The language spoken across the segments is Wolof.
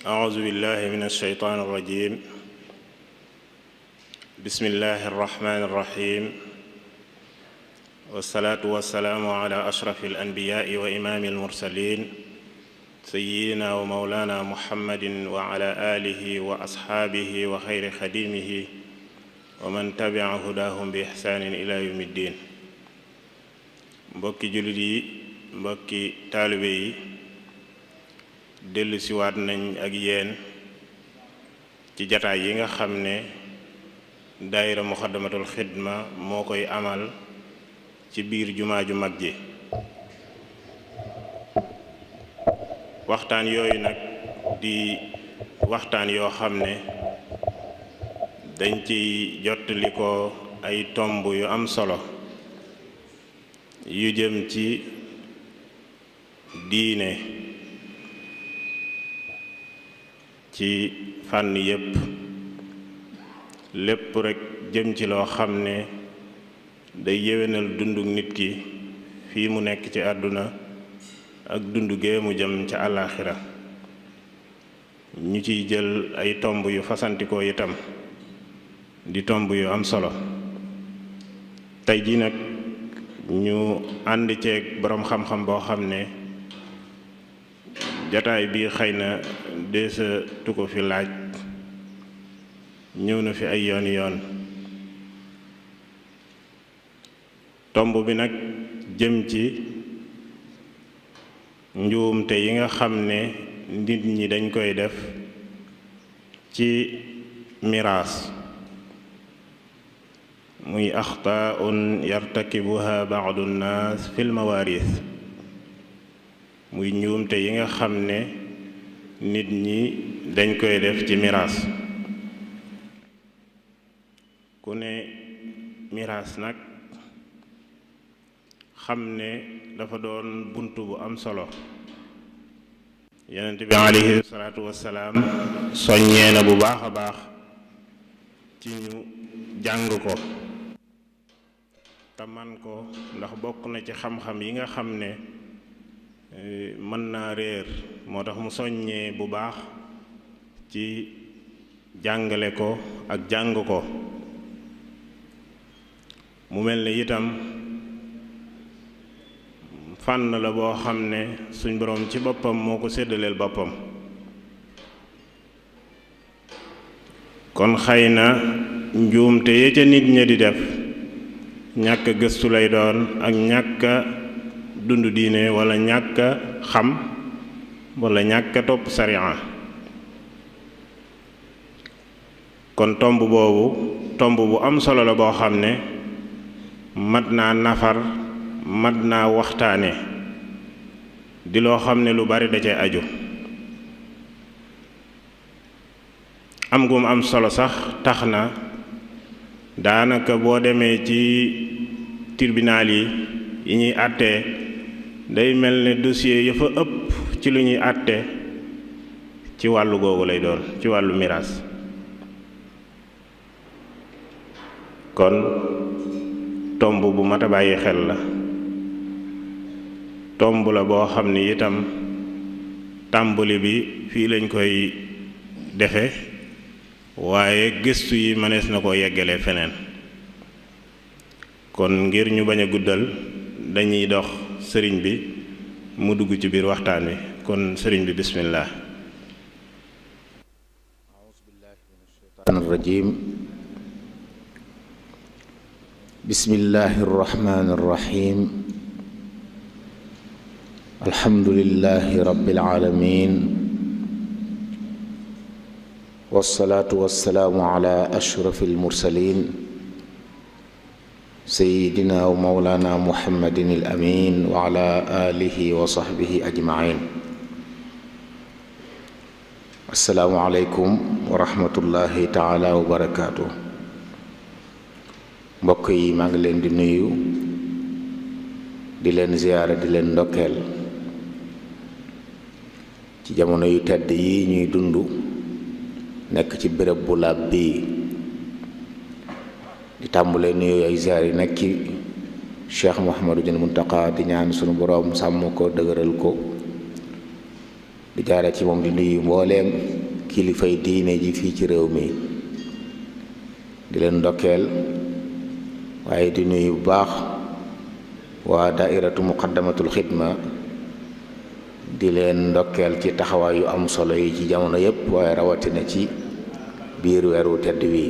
أعوذ بالله من الشيطان الرجيم. بسم الله الرحمن الرحيم. والصلاة والسلام على أشرف الأنبياء وإمام المرسلين سيدنا ومولانا محمد وعلى آله وأصحابه وخير خديمه ومن تبع هداهم بإحسان إلى يوم الدين. mbokki jullit yi, mbokki taalibe yi, dellu siwaat nañ ak yéen ci jataay yi nga xam ne daayira Muxaddamatul Xidma moo koy amal ci biir jumaa ju mag ji. waxtaan yooyu nag di waxtaan yoo xam ne dañ ci jottali ko ay tomb yu am solo yu jëm ci diine ci fànn yépp, lépp rekk jëm ci loo xam ne day yéwénal dunduk nit ki fii mu nekk ci àdduna ak dundu gee mu jëm ca àllaaxira. ñu ciy jël ay tomb yu fasantikoo itam di tomb yu am solo. tey ji nag ñu ànd ceeg boroom xam-xam boo xam ne jataay bi xëy na deesa tu ko fi laaj, ñëw na fi ay yooni yoon. tomb bi nag jëm ci njuumte yi nga xam ne nit ñi dañ koy def ci miraas, muy axtaun yartakibuha baadu nnaas fil mawaaris, muy njuumte yi nga xam ne nit ñi dañ koy def ci miraas. ku ne miraas nag xam ne dafa doon bunt bu am solo. yonent bi alayhi salaatu wassalaam soññee na bu baax a baax ci ñu jàng ko te man ko, ndax bokk na ci xam-xam yi nga xam ne mën naa réer. moo tax mu soññee bu baax ci jàngale ko ak jàng ko. mu mel ne itam fànn la boo xam ne suñ boroom ci boppam moo ko séddaleel boppam. kon xëy na njuumte ya ca nit ña di def ñàkk gëstu lay doon ak ñàkk dund diine, wala ñàkk xam, wala ñàkk topp sariya. kon tomb boobu tomb bu am solo la boo xam ne mat naa nafar, mat naa waxtaane, di loo xam ne lu bari da cee aju. am gum am solo sax tax na daanaka boo demee ci tribunal yi ñuy àttee, day mel ne dossier ya fa ëpp ci lu ñuy àtte ci wàllu googu lay doon, ci wàllu miraas. kon tomb bu mat a bàyyi xel la. tomb la boo xam ne itam tàmbali bi fii lañ koy defe, waaye gëstu yi mënees na koo yeggale feneen. kon ngir ñu bañ a guddal, dañuy dox sëriñ bi mu dugg ci biir waxtaan wi. kon sëriñ bi bismillah. a'uuzu billahi minash shaytaanir rajiim. bismillahir rahmaanir rahiim. alhamdulillahi rabbil aalamiin. wassalaatu wassalaamu ala ashrafil mursaliin sayyidina wa mawlaana muhammadin al amiin wa ala aalihi wa sahbihi ajma'iin. assalaamu aleykum wa rahmatullahi taala wa barakaatu. mbokk yi, maa ngi leen di nuyu, di leen ziyaara, di leen ndokkeel ci jamono yu tedd yi ñuy dund, nekk ci béréb bu laab bii. di tàmbulee nuyu ay ziyaar yi nekk ci Cheikh Mouhamadou Muntaqa, di ñaan sunu boroom sàmm ko, dëgëral ko, di jaare ci moom di nuyu mbooleem kilifay diine ji fii ci réew mi di leen ndokkeel waaye di nuyu bu baax waa daairatu muqaddamatul xidma di leen ndokkeel ci taxawaay yu am solo yi ci jamono yépp waaye rawatina ci biir weeru tedd wi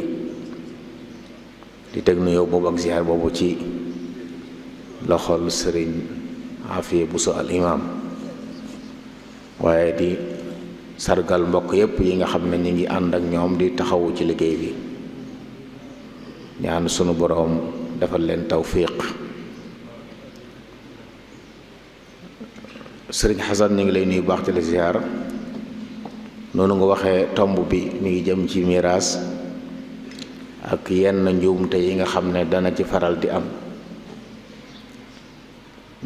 di teg nuyoo boobu ak ziar boobu ci loxol sëriñ Afiya Buso al imam waaye di sargal mbokk yépp yi nga xam ne ñi ngi ànd ak ñoom di taxawu ci liggéey bi ñaan sunu boroom defal leen tawfiq. sëriñ Xasan ñu ngi lay nuyu baax ci la ziar noonu nga waxee tomb bi mi ngi jëm ci miraas ak yenn njuumte yi nga xam ne dana ci faral di am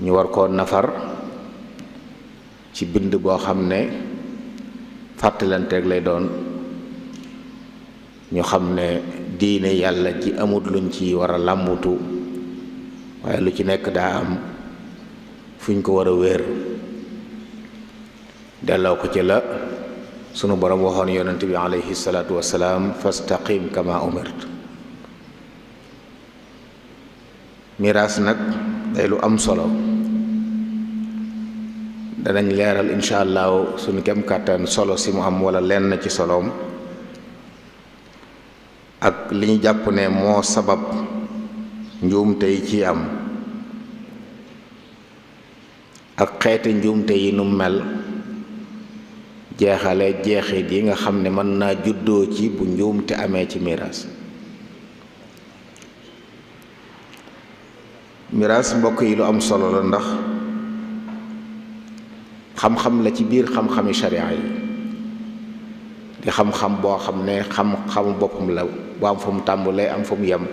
ñu war koo nafar ci bind boo xam ne fàttalanteeg lay doon ñu xam ne diine yàlla ji amut luñ ci war a làmbutu waaye lu ci nekk daa am fuñ ko war a wéer delloo ko ci la sunu borom waxoon yonent bi alayhi salaatu wassalaam fastaqim kama umirt. miraas nag day lu am solo danañ leeral incha allahu suñu kem kàttan solo si mu am wala lenn ci soloom ak li ñu jàpp ne moo sabab njuumte yi ci am ak xeeti njuumte yi nu mel jeexale jeexit yi nga xam ne mën naa juddoo ci bu njuumte amee ci miraas. miraas mbokk yi lu am solo la ndax xam-xam la ci biir xam-xami sharia yi di xam-xam boo xam ne xam-xamu boppam la bu am fu mu tàmbulee am fu mu yem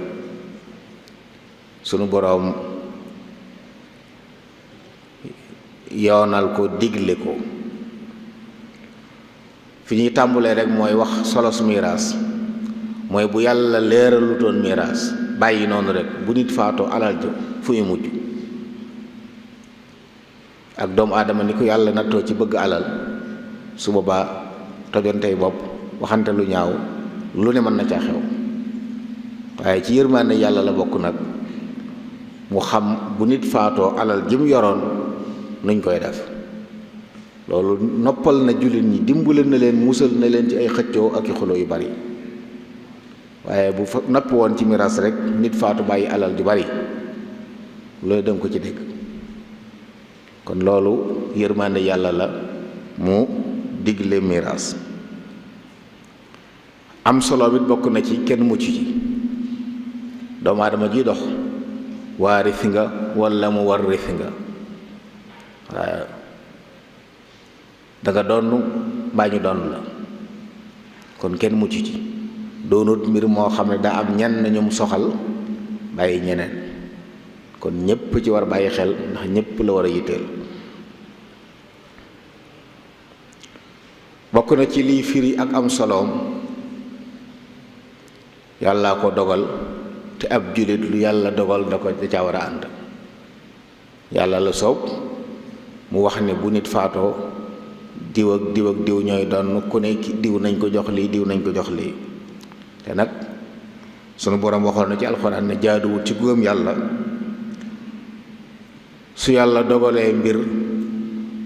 sunu boroom yoonal ko digle ko fi ñuy tàmbulee rek mooy wax solos miraas mooy bu yàlla leeralu doon miraas bàyyi noonu rek bu nit faatoo alal jo fu ñu mujj ak doomu aadama ni ko yàlla nattoo ci bëgg alal su boobaa tojontey bopp waxante lu ñaaw lu ne mën na caa xew waaye ci yërmaande yàlla la bokk nag mu xam bu nit faatoo alal ji mu yoroon nuñ koy def loolu noppal na jullit ñi dimbale na leen musal na leen ci ay xëccoo ak i xuloo yu bari waaye bu fa noppi woon ci miraas rek nit faatu bàyyi alal ju bari loolu danga ko ci dégg kon loolu yërmande yàlla la mu digle miraas am solo bit bokk na ci kenn mucc ci doomu aadama ji dox waarisi nga walla mu warrisi nga waaye danga donn mbaa ñu donn la kon kenn mucc ci doonut mbir moo xam ne daa am ñenn ñu mu soxal bàyyi ñeneen kon ñépp ci war bàyyi xel ndax ñépp la war a yitteel bokk na ci liy firi ak am soloom yàlla ko dogal te ab jullit lu yàlla dogal da ca war a ànd yàlla la soob mu wax ne bu nit faatoo diw ak diw ak diw ñooy doon ku ne diw nañ ko jox lii diw nañ ko jox lii te nag sunu boroom waxoon na ci alxuraan ne jaaduwut ci gëm yàlla su yàlla dogalee mbir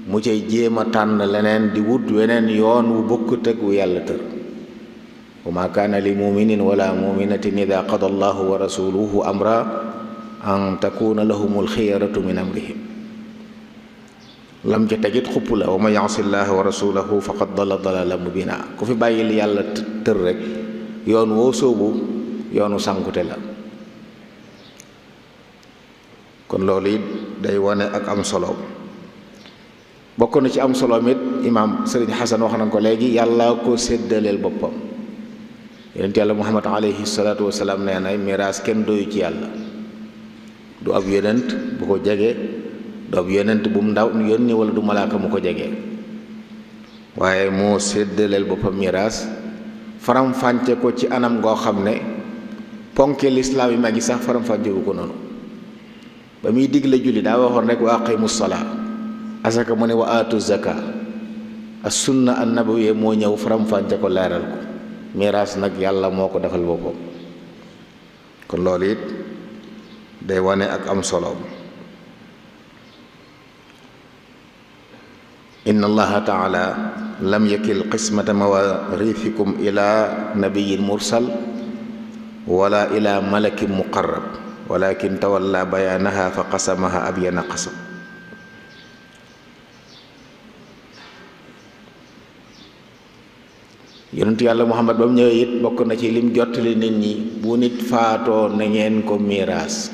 mu cay jéem a tànn leneen di wut weneen yoon wu bokkut ak wu yàlla tër wa ma kaana li muminin wala muminatin ida qada allahu wa rasuluhu amra an takuna lahumul xiyaratu min amrihim lam ca tegit xupp la wa man yasi llaha wa rasulahu faqad dalla dalala mubina ku fi bàyyi li yàlla tër rek yoon woo sóobu yoonu sànkute la kon loolu it day wane ak am solo bokk na ci am solo mit imaam sëriñ Xasan wax na ko léegi yàlla ko séddaleel boppam yonent yàlla muhammad alayhi salaatu wasalaam nee na miraas kenn doyu ci yàlla du ab yonent bu ko jege du ab yonent bu mu ndaw yónni wala du malaaka mu ko jege waaye moo séddaleel boppam miraas faram-fànce ko ci anam ngoo xam ne ponke lislaam yi mag yi sax faram-fànce wu ko noonu ba muy digle julli daa waxoon rek wa aqimu salaa asaka mu ne wa aatu zaka as sunna an nabawiyya moo ñëw faram-fàcce ko leeral ko. miraas nag yàlla moo ko defal boppam. kon loolu it day wane ak am solo. inna allaha taala lam yakil qismata mawarithikum ila nabiyin mursal wala ila malakin muqarrab walakin tawalla bayanaha fa qasamaha abyana qasam. yonentu yàlla muhammad ba mu ñëwee it bokk na ci lim jottali nit ñi bu nit faatoo na ngeen ko miraas.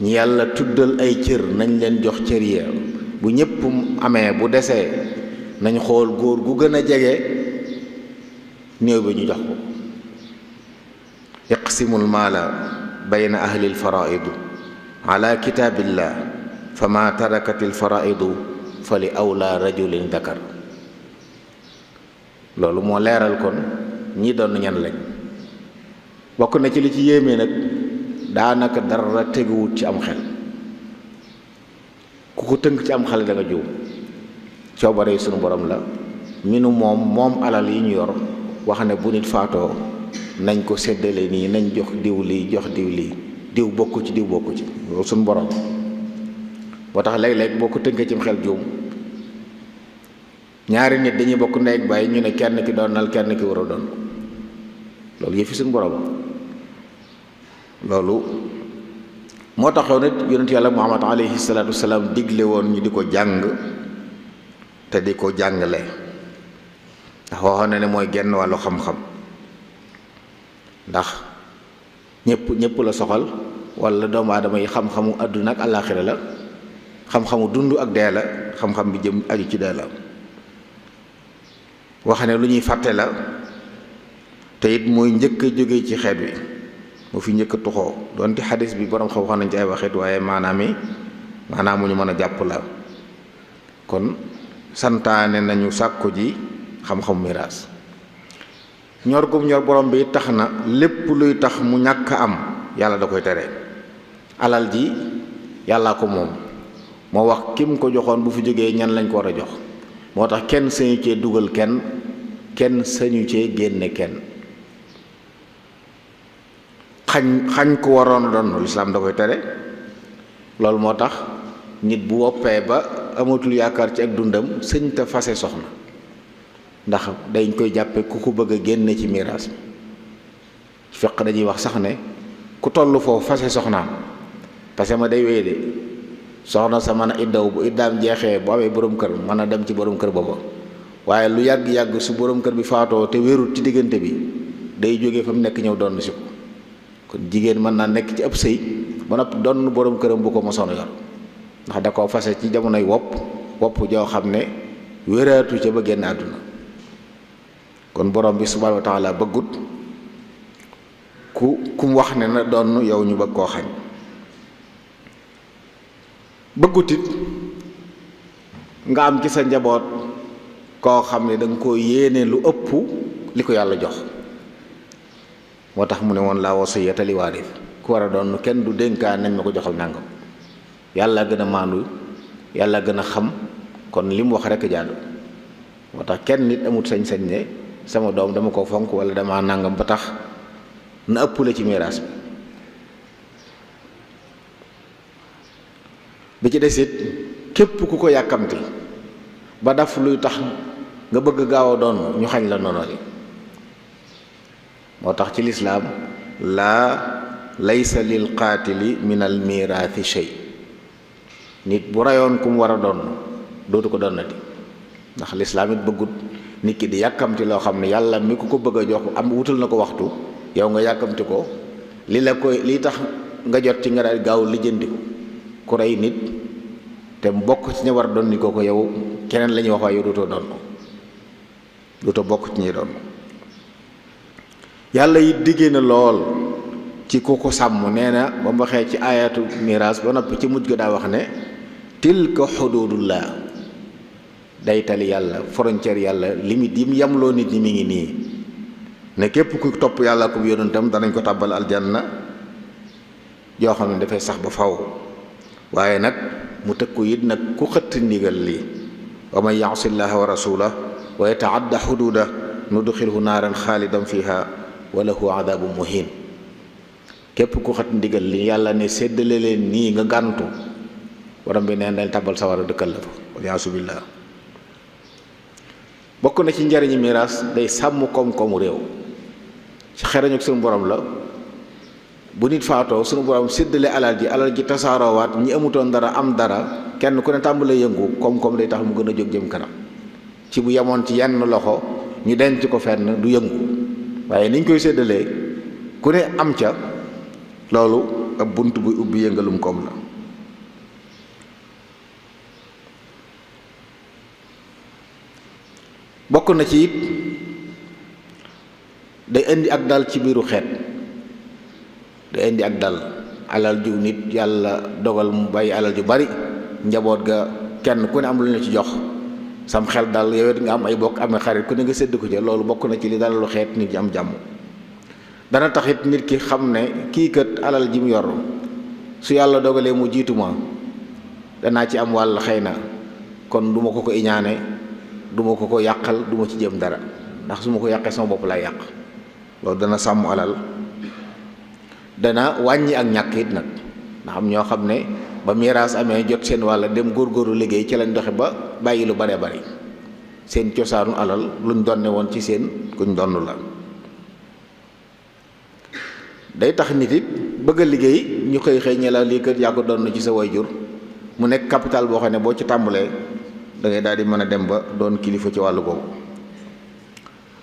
ñi yàlla tuddal ay cër nañ leen jox cër ya. bu ñëpp amee bu desee nañ xool góor gu gën a jege néew bi ñu jox ko. iqsimul maala bayna ahlil faraidu ala kitaabillah fa ma tarakatil faraidu fa li awla rajulin dakar. loolu moo leeral kon ñi doon ñan lañ. bokk na ci li ci yéeme nag daanaka dara teguwut ci am xel. ku ko tënk ci am xale da nga juum. coobare sunu borom la minu moom alal yi ñu yor wax ne bu nit faatoo nañ ko séddale nii nañ jox diw lii jox diw lii diw bokku ci diw bokku ci loolu sunu borom. boo tax léeg-léeg boo ko tënkee ci xel juum. ñaari nit dañuy bokk ndey ak baay ñu ne kenn ki doonal kenn ki war a doon loolu yëfi sunu borom. loolu moo taxaw nit yonent yàlla muhammad alayhi salaatu wasalaam digle woon ñu di ko jàng te di ko jàngale ndax waxoon na ne mooy genn wàllu xam-xam. ndax ñëpp la soxal wala doomu aadama yi xam-xamu àdduna ak àllaaxira la. xam-xamu dund ak dee la. xam-xam bi jëm aju ci dee la. wax ne lu ñuy fàtte la te it mooy njëkk a jóge ci xeet wi mu fi njëkk a tuxoo doonte xadis bi borom xam-xam nañ ci ay waxit waaye maanaam mu ñu mën a jàpp la. kon santaane nañu sàkku ji xam-xam miraas. ñor gum ñor borom bi tax na lépp luy tax mu ñàkk am yàlla da koy tere. alal ji yàllaa ko moom moo wax kim ko joxoon bu fi jógee ñan lañ ko war a jox. moo tax kenn sañu cee dugal kenn sañu cee génne kenn. xañ ko waroon a doon lislaam da koy tere. loolu moo tax nit bu woppee ba amatul yaakaar ci ak dundam sëñ te fase soxna ndax dañ koy jàppe ku ko bëgg a génne ci miraas mi. fiq dañuy wax sax ne ku toll foofu fase soxnaam parce que ma day wéy de soxna sa mën a iddaw bu iddaam jeexee bu amee borom kër mën a dem ci borom kër booba. waaye lu yàgg-yàgg su borom kër bi faatoo te wérut ci diggante bi day jógee fa mu nekk ñëw doon si ko. kon jigéen mën naa nekk ci ab sëy ba noppi doon borom këram bu ko mosoon yor ndax da koo fase ci jamonoy wopp joo xam ne wéraatu ca ba génn àdduna. kon borom bi subhaanahu wa taala bëggut ku mu wax ne na doon yow ñu bëgg koo xañ. bëggutit nga am ci sa njaboot koo xam ne da nga koo yéene lu ëpp li ko yàlla jox. moo tax mu ne woon laa wasiyata li waaris ku war a doon kenn du dénkaan nañ ma ko joxal nangam. yàlla gën a maandu yàlla gën a xam kon li mu wax rekk jaadu. moo tax kenn nit amut sañ-sañ ne sama doom dama ko fonk wala dama nangam ba tax na ëpp la ci miraas bi ci des it képp ku ko yàkkamti ba daf luy tax nga bëgg gaaw a doon ñu xañ la noonu yi. moo tax ci lislaam laysa lil qaatili min al miraathi shay. nit bu rayoon ku mu war a doon dootu ko donnati ndax lislaam it bëggut nit ki di yàkkamti loo xam ne yàlla mi ku ko bëgg a jox am wutal na ko waxtu yow nga yàkkamti ko li tax nga jot ci nga daal gaaw lijjanti ko. ku rey nit te bokk ci ña war a doon ni ko yow keneen la ñuy wax waaye yow dootoo bokk ci ñuy doon. yàlla it diggee na lool ci ku ko sàmm nee na ba mu waxee ci ayatu miraas ba noppi ci mujj ga daa wax ne tilka xududullah day tali yàlla frontière yàlla limite yi mu yamloo nit ñi mi ngi nii ne képp ku topp yàlla ko yonentam danañ ko tàbbal aljanna yoo xam ne dafay sax ba faw. waaye nag mu tëkku it nag ku xëtt ndigal lii wa man ya'si llaha wa rasulahu wa yata'adda hududah nudxilhu naaran xaalidan fiha wa lahu adabun muhin. képp ku xat ndigal li yàlla ne séddale leen nii nga gàntu borom bi neen dañ tabal sawara dëkkal la fa waliyaasu billah. bokk na ci njariñi miraas day sàmm koom-koomu réew. ci xerañu ak suñu borom la bu nit faatoo suñu borom séddale alal ji tasaaroowaat ñi amutoon dara am dara kenn ku ne tàmbalee yëngu koom-koom day tax mu gën a jóg jëm kanam. ci bu yemoon ci yenn loxo ñu denc ko fenn du yëngu waaye niñ koy séddalee ku ne am ca loolu ab bunt buy ubbi yëngalum koom la. bokk na ci it day indi ak dal ci biiru xeet. day indi ak dal. alal ju nit yàlla dogal mu bàyyi alal ju bari njaboot ga kenn ku ne am lu ñu ci jox sam xel dal yow it nga am ay bokk amee xarit ku ne nga sédd ko ca loolu bokk na ci li dalalu xeet nit ñi am jàmm. dana taxit nit ki xam ne kii kat alal ji mu yor su yàlla dogalee mu jiitu ma danaa ci am wàll xëy na kon du ma ko iñaane du ma ko yàqal du ma ci jëm dara ndax su ma ko yàqee sama bopp lay yàq. loolu dana sàmm alal. dana wàññi ak ñàkk it nag ndax am ñoo xam ne ba miraas amee jot seen wàll dem góorgóorlu liggéey ci lañ doxe ba bàyyi lu bare bari seen cosaanu alal luñ donne woon ci seen kuñ donn la. day tax nit it bëgg a liggéey ñu xëy ñe la lii kat yaa ko donn ci sa wayjur mu nekk capital boo xam ne boo ci tàmbalee da ngay daal di mën a dem ba doon kilifa ci wàllu googu.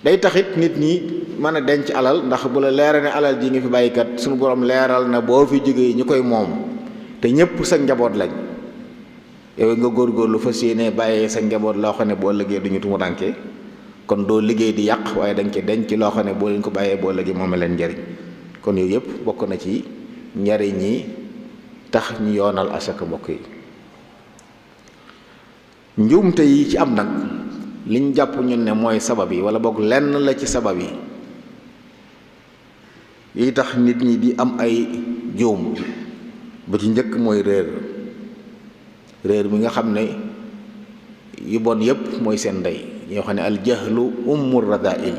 day taxit nit ñi mën a denc alal ndax bu la leera ne alal ji nga fi bàyyikat suñu borom leeral na boo fi jógee ñu koy moom te ñëpp sa njaboot lañ yow nga góorgóorlu fas yéene bàyyee sa njaboot loo xam ne boo ëllëgee duñu tumuraanke kon doo liggéey di yàq waaye da nga ci denc loo xam ne boo leen ko bàyyee boo ëllëgee moom leen njariñ. kon yooyu yëpp bokk na ci njariñ ñi tax ñu yoonal asaka mbokk yi. njuumte yi ci am nag liñ jàpp ñun ne mooy sabab yi wala boog lenn la ci sabab yi tax nit ñi di am ay juum ba ci njëkk mooy réer mi nga xam ne yu bon yépp mooy seen ndey ñoo xam ne al jahlu ummur radail.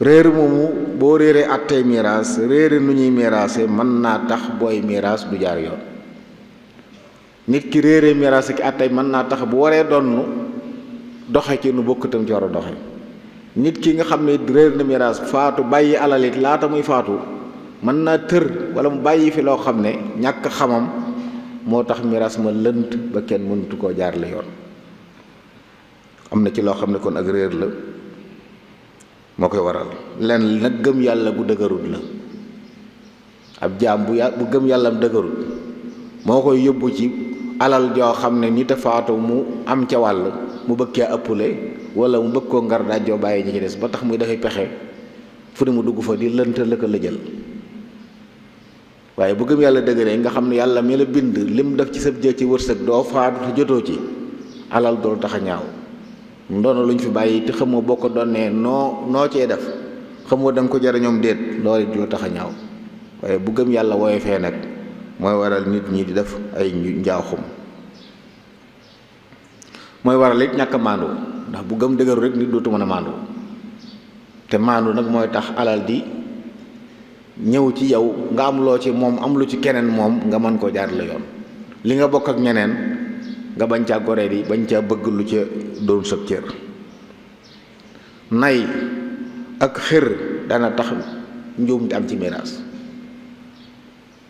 réer moomu boo réeree attey miraas réere nu ñuy miraase mën naa tax booy miraas du jaar yoon. nit ki réere miraas ki attey mën naa tax bu waree donn doxe ci nu bokkutam ci war a doxe. nit ki nga xam ne réer na miraas faatu bàyyi alalit laata muy faatu mën naa tër wala mu bàyyi fi loo xam ne ñàkk xamam moo tax miraas ma lënt ba kenn mënatu koo jaar la yoon. am na ci loo xam ne kon ak réer la moo koy waral. lenn nag gëm yàlla gu dëgërut la. ab jaam bu gëm yàllam dëgërut moo koy yóbbu ci alal joo xam ne nit a faatu mu am ca wàll mu bëgg caa ëppale wala mu bëgg koo ngar daajoo bàyyi ñi ci des ba tax muy dafay pexe fu ne mu dugg fa di lënt la ko lëjal. waaye bu gëm yàlla dëgëree nga xam ne yàlla mi la bind lim def ci sa jë ci wërsëg doo faatu te jotoo ci alal doolu tax a ñaaw. ndono luñ fi bàyyi te xamoo boo ko donnee noo cee def xamoo da nga ko jariñoom déet loolu du la tax a ñaaw. waaye bu gëm yàlla wooye fee nag mooy waral nit ñi di def ay njaaxum. mooy waral it ñàkk a maandu ndax bu gëm dëgëru rek nit dootu mën a maandu te maandu nag mooy tax alal di ñëw ci yow nga am loo ci moom am lu ci keneen moom nga mën koo jaar la yoon. li nga bokk ak ñeneen nga bañ caa goree di bañ caa bëgg lu ca doon sëb cër. nay ak xër dana tax njuum di am ci miraas.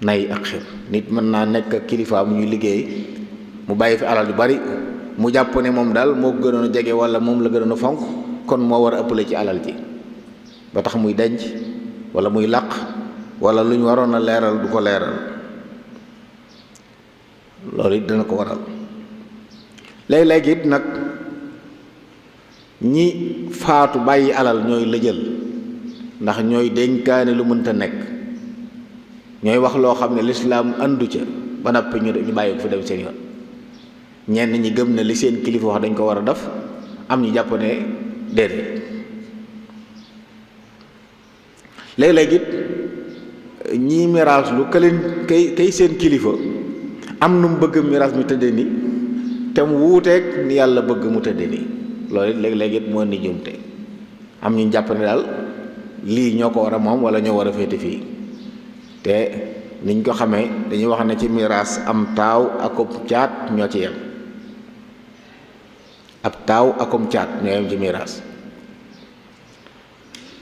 nay ak xër nit mën naa nekk ak kilifaam ñuy liggéey mu bàyyi fi alal yu bari mu jàpp ne moom daal moo gënoon a jege wala moom la gënoon a fonk kon moo war a ëppale ci alal ji ba tax muy denc wala muy làq wala lu ñu waroon a leeral du ko leeral. loolu it dana ko waral. léeg-léeg it nag ñi faatu bàyyi alal ñooy lëjal ndax ñooy dénkaane lu mënta nekk ñooy wax loo xam ne lislaam andu ca ba noppi ñu bàyyi ko fi dem seen yoon. ñenn ñi gëm ne li seen kilifa wax dañ ko war a def am ñu jàpp ne déedéet. léeg-léeg it ñii miraas lu këleen kay seen kilifa am nu mu bëgg miraas mi tëddee ni te mu wuuteeg ni yàlla bëgg mu tëdde nii loolu it léeg-léeg it moo ni njuumte am ñu jàpp ne daal lii ñoo ko war a moom wala ñoo war a féete fii te niñ ko xamee dañuy wax ne ci miraas am taaw akum caat ñoo ci yem ab taaw akum caat ñoo yem ci miraas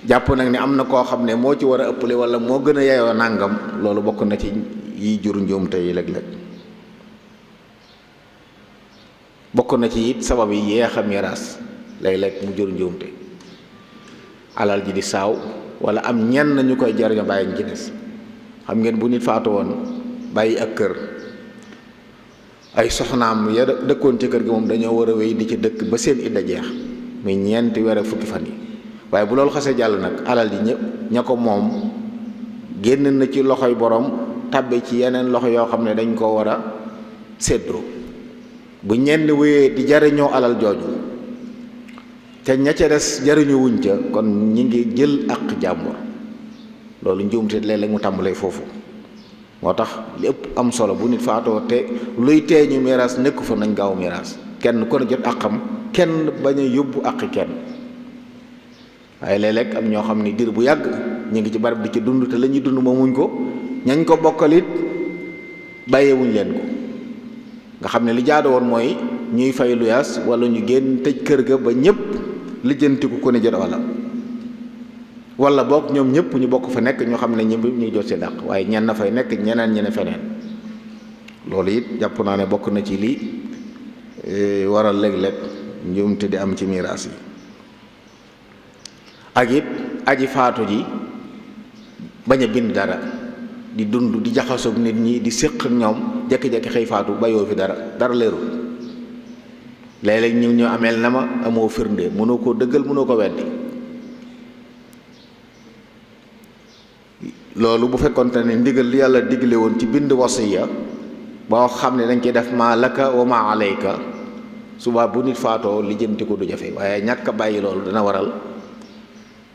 jàpp nag ni am na koo xam ne moo ci war a ëppale wala moo gën a yeyoo nàngam loolu bokk na ci yi jur njuumte yi léeg-léeg bokk na ci it sabab yi yeex a miraas léeg-léeg mu jur njuumte alal ji di saaw wala am ñenn ñu koy jariñoo bàyyi ñu ci des xam ngeen bu nit faatu woon bàyyi ak kër ay soxnaam ya dëkkoon ci kër gi moom dañoo war a wéy di ci dëkk ba seen idda jeex muy ñeenti weer ak fukki fan yi waaye bu loolu xasee jàll nag alal ji ñëpp ña ko moom génn na ci loxoy borom tàbbi ci yeneen loxo yoo xam ne dañ koo war a séddoo bu ñenn wéyee di jariñoo alal jooju te ña ca des jariñu wuñ ca kon ñi ngi jël ak jàmbur loolu njuumte léeg-léeg mu tàmbalee foofu moo tax li ëpp am solo bu nit faatoo te luy tee ñu miraas nekku fa nañ gaaw miraas kenn ku ne jot àqam kenn bañ a yóbbu àqi kenn waaye léeg-léeg am ñoo xam ne diir bu yàgg ñu ngi ci barab di ci dund te la ñuy dund moomuñ ko ñañ ko bokkalit bàyyeewuñ leen ko nga xam ne li jaadu woon mooy ñuy fay luyaas wala ñu génn tëj kër ga ba ñëpp lijjantiku ko ne jot wala boog ñoom ñëpp ñu bokk fa nekk ñoo xam ne ñëpp ñuy jot seen àq waaye ñenn fay nekk ñeneen ñi ne feneen loolu it jàpp naa ne bokk na ci lii waral léeg-léeg njuumte di am ci miraas yi ak it aji faatu ji bañ a bind dara di dund di jaxasoog nit ñi di séq ak ñoom jekki-jekki xëy faatu bayoo fi dara leerul léeg-léeg ñu ameel na ma amoo firnde mënoo koo dëggal mënoo ko weddi loolu bu fekkonte ne ndigal li yàlla digle woon ci bind wasiya boo xam ne dañ koy def maa laka wa maa alayka suba bu nit faatoo lijjanti ko du jafe waaye ñàkk a bàyyi loolu dana waral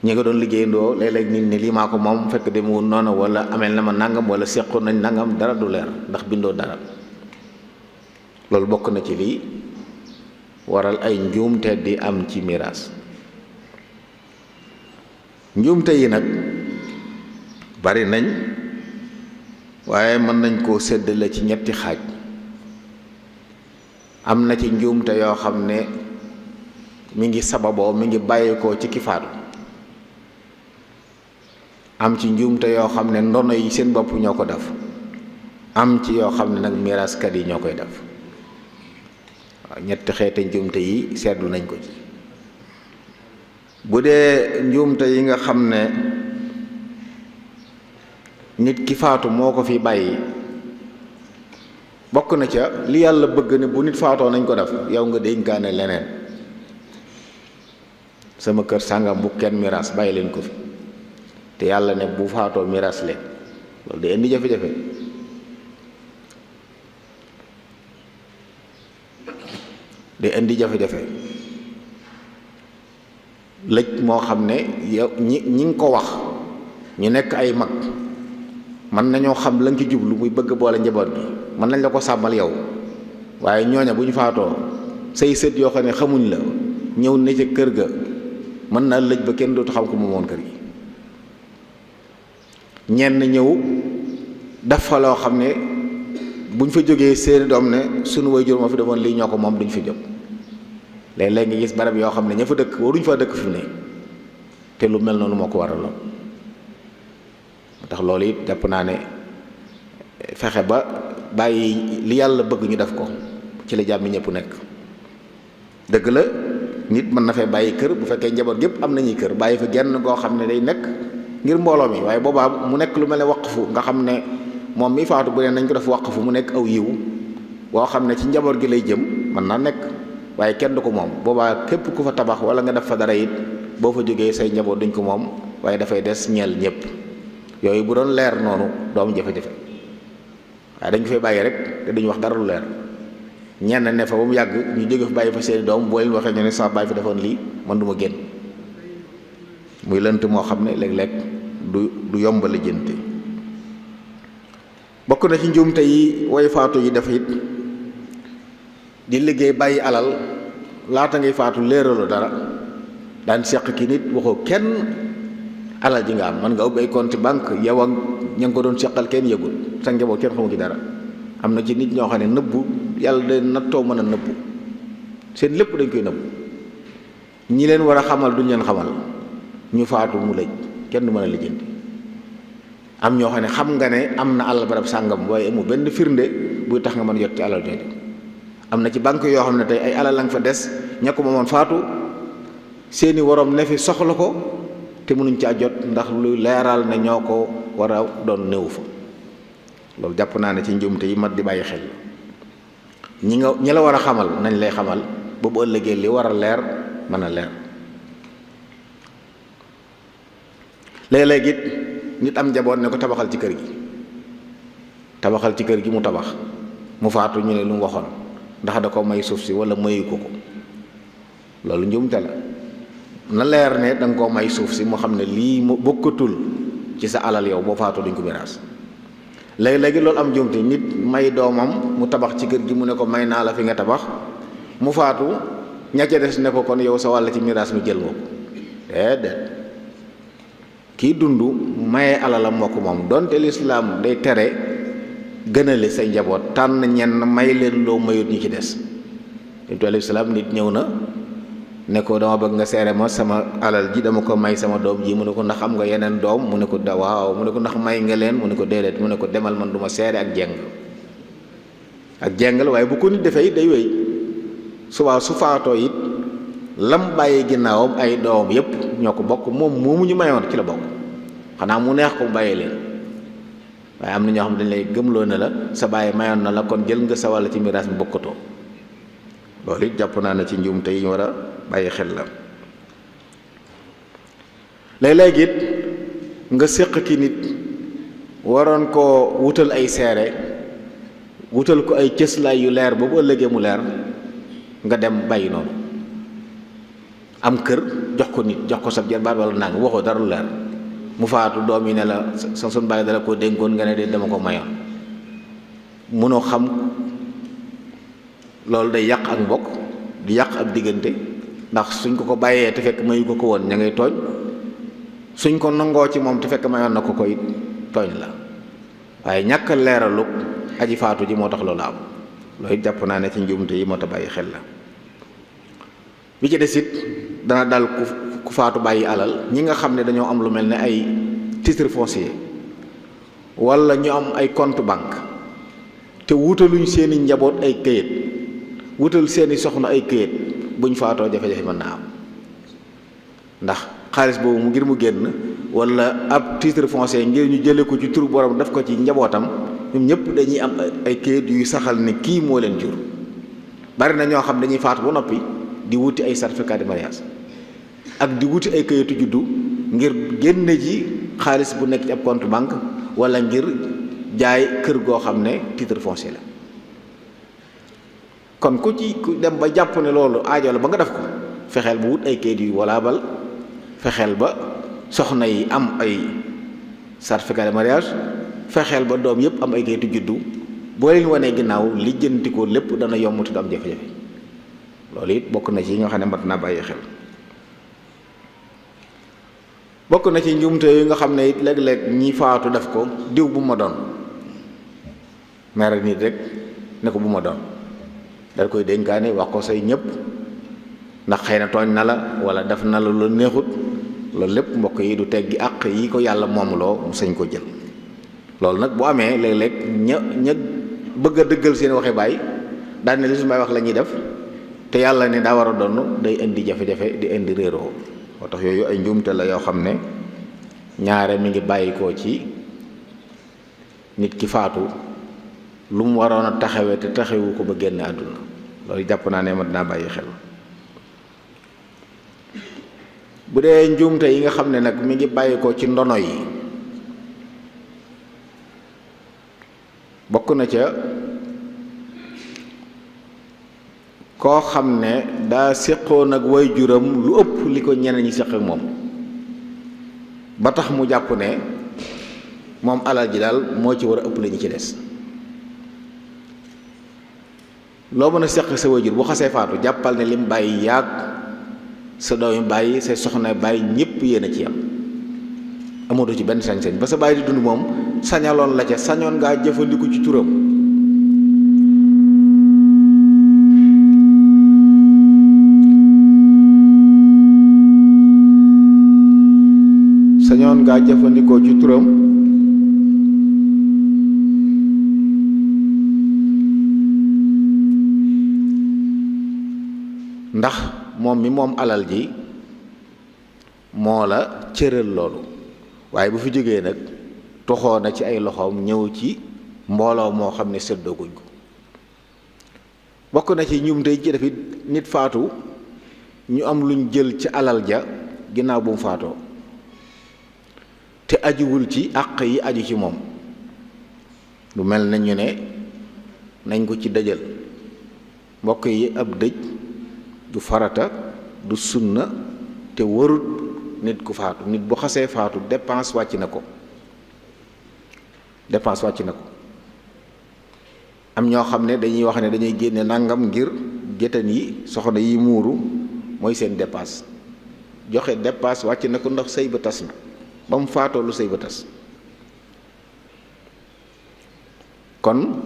ñi nga doon liggéeyandoo léeg-léeg nit ni lii maa ko moom fekk demewul noonu wala ameel na ma nangam wala seqoon nañ nangam dara du leer ndax bindoo dara loolu bokk na ci lii waral ay njuumte di am ci miraas njuumte yi nag bari nañ waaye mën nañ koo séddale ci ñetti xaaj am na ci njuumte yoo xam ne mi ngi sababoo mi ngi bàyyeekoo ci ki faatu am ci njuumte yoo xam ne ndono yi seen bopp ñoo ko def am ci yoo xam ne nag miraaskat yi ñoo koy def waaw ñetti xeete njuumte yi seetlu nañ ko ci bu dee njuumte yi nga xam ne nit ki faatu moo ko fi bàyyi bokk na ca li yàlla bëgg ne bu nit faatoo nañ ko def yow nga dénkaane leneen sama kër sàngam bu kenn miraas bàyyi leen ko fi te yàlla ne bu faatoo miraas leen loolu day indi jafe-jafe day indi jafe-jafe lëj moo xam ne yow ñi ngi ko wax ñu nekk ay mag mën nañoo xam la nga ci jublu muy bëgg boole njaboot bi mën nañ la ko sàmmal yow waaye ñooña bu ñu faatoo say sët yoo xam ne xamuñ la ñëw ne ca kër ga mën naa lëj ba kenn dootu xam ko moomoon kër gi ñenn ñëw def fa loo xam ne buñ fa jógee seeni doom ne sunu waajur ma fi demoon lii ñoo ko moom duñ fi jóg léeg-léeg nga gis barab yoo xam ne ña fa dëkk waruñ fa dëkk fi ne te lu mel noonu moo ko waraloon moo tax loolu it jàpp naa ne fexe ba bàyyi li yàlla bëgg ñu def ko ci la jàmmi ñëpp nekk dëgg la nit mën na fee bàyyi kër bu fekkee njaboot gépp am nañuy kër bàyyi fa genn goo xam ne day nekk ngir mbooloo mi waaye boobaa mu nekk lu mel ne waqfu nga xam ne moom mi faatu bu ne nañ ko def waqfu mu nekk aw yiw boo xam ne ci njaboot gi lay jëm mën naa nekk waaye kenn du ko moom boobaa képp ku fa tabax wala nga def fa dara it boo fa jógee say njaboot duñ ko moom waaye dafay des ñeel ñëpp yooyu bu doon leer noonu doomu jafe-jafe waaye dañ ko fay bàyyi rek te duñu wax dara lu leer ñenn ne fa ba mu yàgg ñu jóge fa bàyyi fa seeni doom boo leen waxee ñu ne sama bàyyi fi defoon lii man du ma génn muy lënt moo xam ne léeg-léeg du yombali jënte bokk na ci njuumte yi way faatu yi def it di liggéey bàyyi alal laata ngay faatu léeralu dara daan seq ki nit waxoo kenn alal ji nga am man nga ubbi ay compte banque yow ak ña nga ko doon seqal kenn yëgul sa njaboot kenn xamu ci dara. am na ci nit ñoo xam ne nëbbu yàlla day nattoo mën a nëbbu seen lépp dañ koy nëbbu ñi leen war a xamal duñ leen xamal ñu faatu mu lëj kenn du mën a lijjanti. am ñoo xam ne xam nga ne am na alal barab sàngam waaye amu benn firnde buy tax nga mën a jot ci alal jooju. am na ci banque yoo xam ne tey ay alal la nga fa des ña ko moomoon faatu seeni waroom ne fi soxla ko te mënuñ caa jot ndax lu leeral ne ñoo ko war a doon néew fa. loolu jàpp naa ne ci njuumte yi mat di bàyyi xel ñi la war a xamal nañ lay xamal ba bu ëllëgee li war a leer mën a leer. léeg-léeg it nit am njaboot ne ko tabaxal ci kër gi mu tabax mu faatu ñu ne lu mu waxoon ndax da ko may suuf si wala mayu ko loolu njuumte la. na leer ne da nga koo may suuf si mu xam ne lii mu bokkatul ci sa alal yow boo faatu duñ ko miraas. léegi-léegi loolu am njuumte nit may doomam mu tabax ci kër gi mu ne ko may naa la fi nga tabax mu faatu ña ca des ne ko kon yow sa wàll ci miraas mi jël nga ko déedéet. kii dund maye alalam moo ko moom donte lislaam day tere gënale say njaboot tànn ñenn may leen loo mayut ñi ci des. lislaam nit ñëw na ne ko dama bëgg nga seere ma sama alal ji dama ko may sama doom ji mu ne ko ndax am nga yeneen doom mu ne ko waaw mu ne ko ndax may nga leen mu ne ko déedéet mu ne ko demal man du ma seere ak jengal waaye bu ko nit defee it day wéy subaa su faatoo it lam bàyyi ginnaawam ay doom yépp ñoo ko bokk moom moomu ñu mayoon ci la bokk xanaa mu neex ko mu bàyyi leen waaye am na ñoo xam dañ lay gëmloo ne la sa bàyyi mayoon na la kon jël nga sa wàll ci miraas mi bokkatoo. loolu it jàpp naa ne ci njuumte yi ñu war a bàyyi xel la. léeg-léeg it nga séq ki nit waroon koo wutal ay seere wutal ko ay cëslaay yu leer ba bu ëllëgee mu leer nga dem bàyyi noonu. am kër jox ko nit jox ko sab jarbaat wala nang waxoo dara lu leer mu faatu doom yi ne la sa sun bàyyi dala koo dénkoon nga ne de dama ko mayoon munoo xam. loolu day yàq ak mbokk di yàq ab diggante ndax suñ ko bàyyee te fekk mayu ko woon ña ngay tooñ suñ ko nangoo ci moom te fekk mayoon na ko koy tooñ la waaye ñàkk leeralu aji faatu ji moo tax loolu am loolu jàpp naa ne ci njuumte yi moo tax bàyyi xel la. bi ci des it dana dal ku faatu bàyyi alal ñi nga xam ne dañoo am lu mel ne ay titre foncier wala ñu am ay compte banque te wutaluñ seeni njaboot ay këyit wutal seeni soxna ay këyit buñ faatoo jafe-jafe mën naa am ndax xaalis boobu mu ngir mu génn wala ab titre foncier ngir ñu jële ko ci turu borom daf ko ci njabootam ñoom ñëpp dañuy am ay këyit yuy saxal ne kii moo leen jur. bari na ñoo xam dañuy faatu ba noppi di wuti ay certificat de mariage ak di wuti ay këyitu juddu ngir génne ji xaalis bu nekk ci ab compte banque wala ngir jaay kër goo xam ne titre foncier la. kon ku dem ba jàpp ne loolu aajo la ba nga def ko fexeel ba wut ay kayit yu walaabal fexeel ba soxna yi am ay certificat de mariage fexeel ba doom yépp am ay kayitu juddu boo leen wanee ginnaaw lijjanti ko lépp dana yomb te du am jafe-jafe. loolu it bokk na ci yi nga xam ne mat naa bàyyi xel. bokk na ci njuumte yi nga xam ne it léeg-léeg ñi faatu def ko diw bu ma doon mere nit rek ne ko bu ma doon dal koy dénkaane wax ko say ñëpp ndax xëy na tooñ na la wala def na la lu neexut loolu lépp mbokk yi du teggi àq yi ko yàlla moomloo mu sañ ko jël. loolu nag bu amee léeg-léeg ña bëgg a dëggal seen waxe baay daan ne li su may wax la ñuy def te yàlla ne daa war a doon day indi jafe-jafe di indi réeroo moo tax yooyu ay njuumte la yoo xam ne ñaare mi ngi bàyyikoo ci nit ki faatu lu mu waroon a taxawee te taxawu ko ba génn àdduna loolu jàpp naa ne mat naa bàyyi xel. bu dee njuumte yi nga xam ne nag mi ngi bàyyikoo ci ndono yi bokk na ca koo xam ne daa séqoon ak waajuram lu ëpp li ko ñeneen ñi séq ak moom ba tax mu jàpp ne moom alal ji daal moo ci war a ëpp la ñu ci des loo mën a seq sa wajur bu xasee faatu jàppal ne lim bàyyi yaag sa doomi bàyyi say soxna bàyyi ñépp yéen a ci yam amatoo ci benn sañ-sañ ba sa bàyyi di dund moom sañaloon la ca sañoon ngaa jëfandiku ci turam jëfandikoo ci turam ndax moom mi moom alal ji moo la cëral loolu waaye bu fi jógee nag toxoo na ci ay loxoom ñëw ci mbooloo moo xam ne séddooguñ ko bokk na ci ñum tey ci def nit faatu ñu am luñ jël ci alal ja ginnaaw bu mu faatoo te ajuwul ci àq yi aju ci moom lu mel na ñu ne nañ ko ci dëjal mbokk yi ab dëj du farata du sunna te warut nit ku faatu nit bu xasee faatu dépense wàcc na ko am ñoo xam ne dañuy wax ne dañuy génne nangam ngir géttan yi soxna yi muuru mooy seen dépense joxe dépense wàcc na ko ndax sëy ba tas na ba mu faatoo lu sëy ba tas kon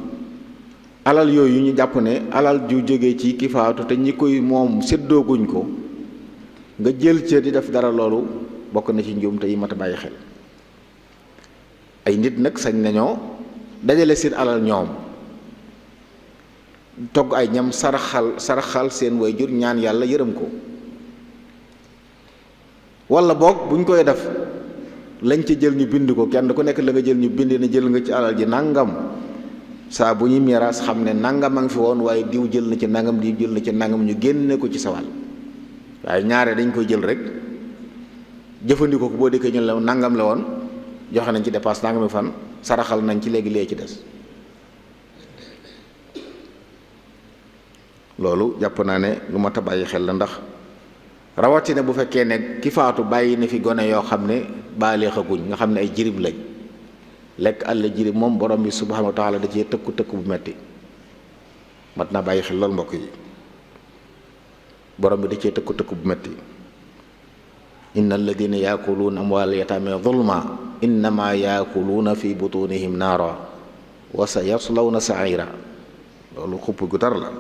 alal yooyu ñu jàpp ne alal ju jóge ci ki faatu te ñi koy moom séddooguñ ko nga jël ca di def dara loolu bokk na ci njuumte yi mat a bàyyi xel ay nit nag sañ nañoo dajale seen alal ñoom togg ay ñam saraxal seen waajur ñaan yàlla yërëm ko walla boog buñ koy def lañ ci jël ñu bind ko kenn ku nekk la nga jël ñu bind ne jël nga ci alal ji nangam saa bu ñuy miraas xam ne nangam a ngi fi woon waaye diw jël na ci nangam diw jël na ci nangam ñu génne ko ci sawal waaye ñaare dañ koy jël rek jëfandikoo ko boo dëkkee ñu la nangam la woon joxe nañ ci dépasse nangami fan saraxal nañ ci léegi lee ci des loolu jàpp naa ne lu mat a bàyyi xel la ndax rawatina bu fekkee ne ki faatu bàyyi na fi gone yoo xam ne baaleexaguñ nga xam ne ay jirim lañ lekk àll jirim moom borom bi subhanahu wa taala da cee tëkku bu metti mat naa bàyyi xel loolu mbokk yi borom bi da cee tëkku bu metti inna alladina yaakuluuna amwaal yataame zulma innama yaakuluuna fi butunihim naara wa sa yaslawna saira loolu xupp gu tar la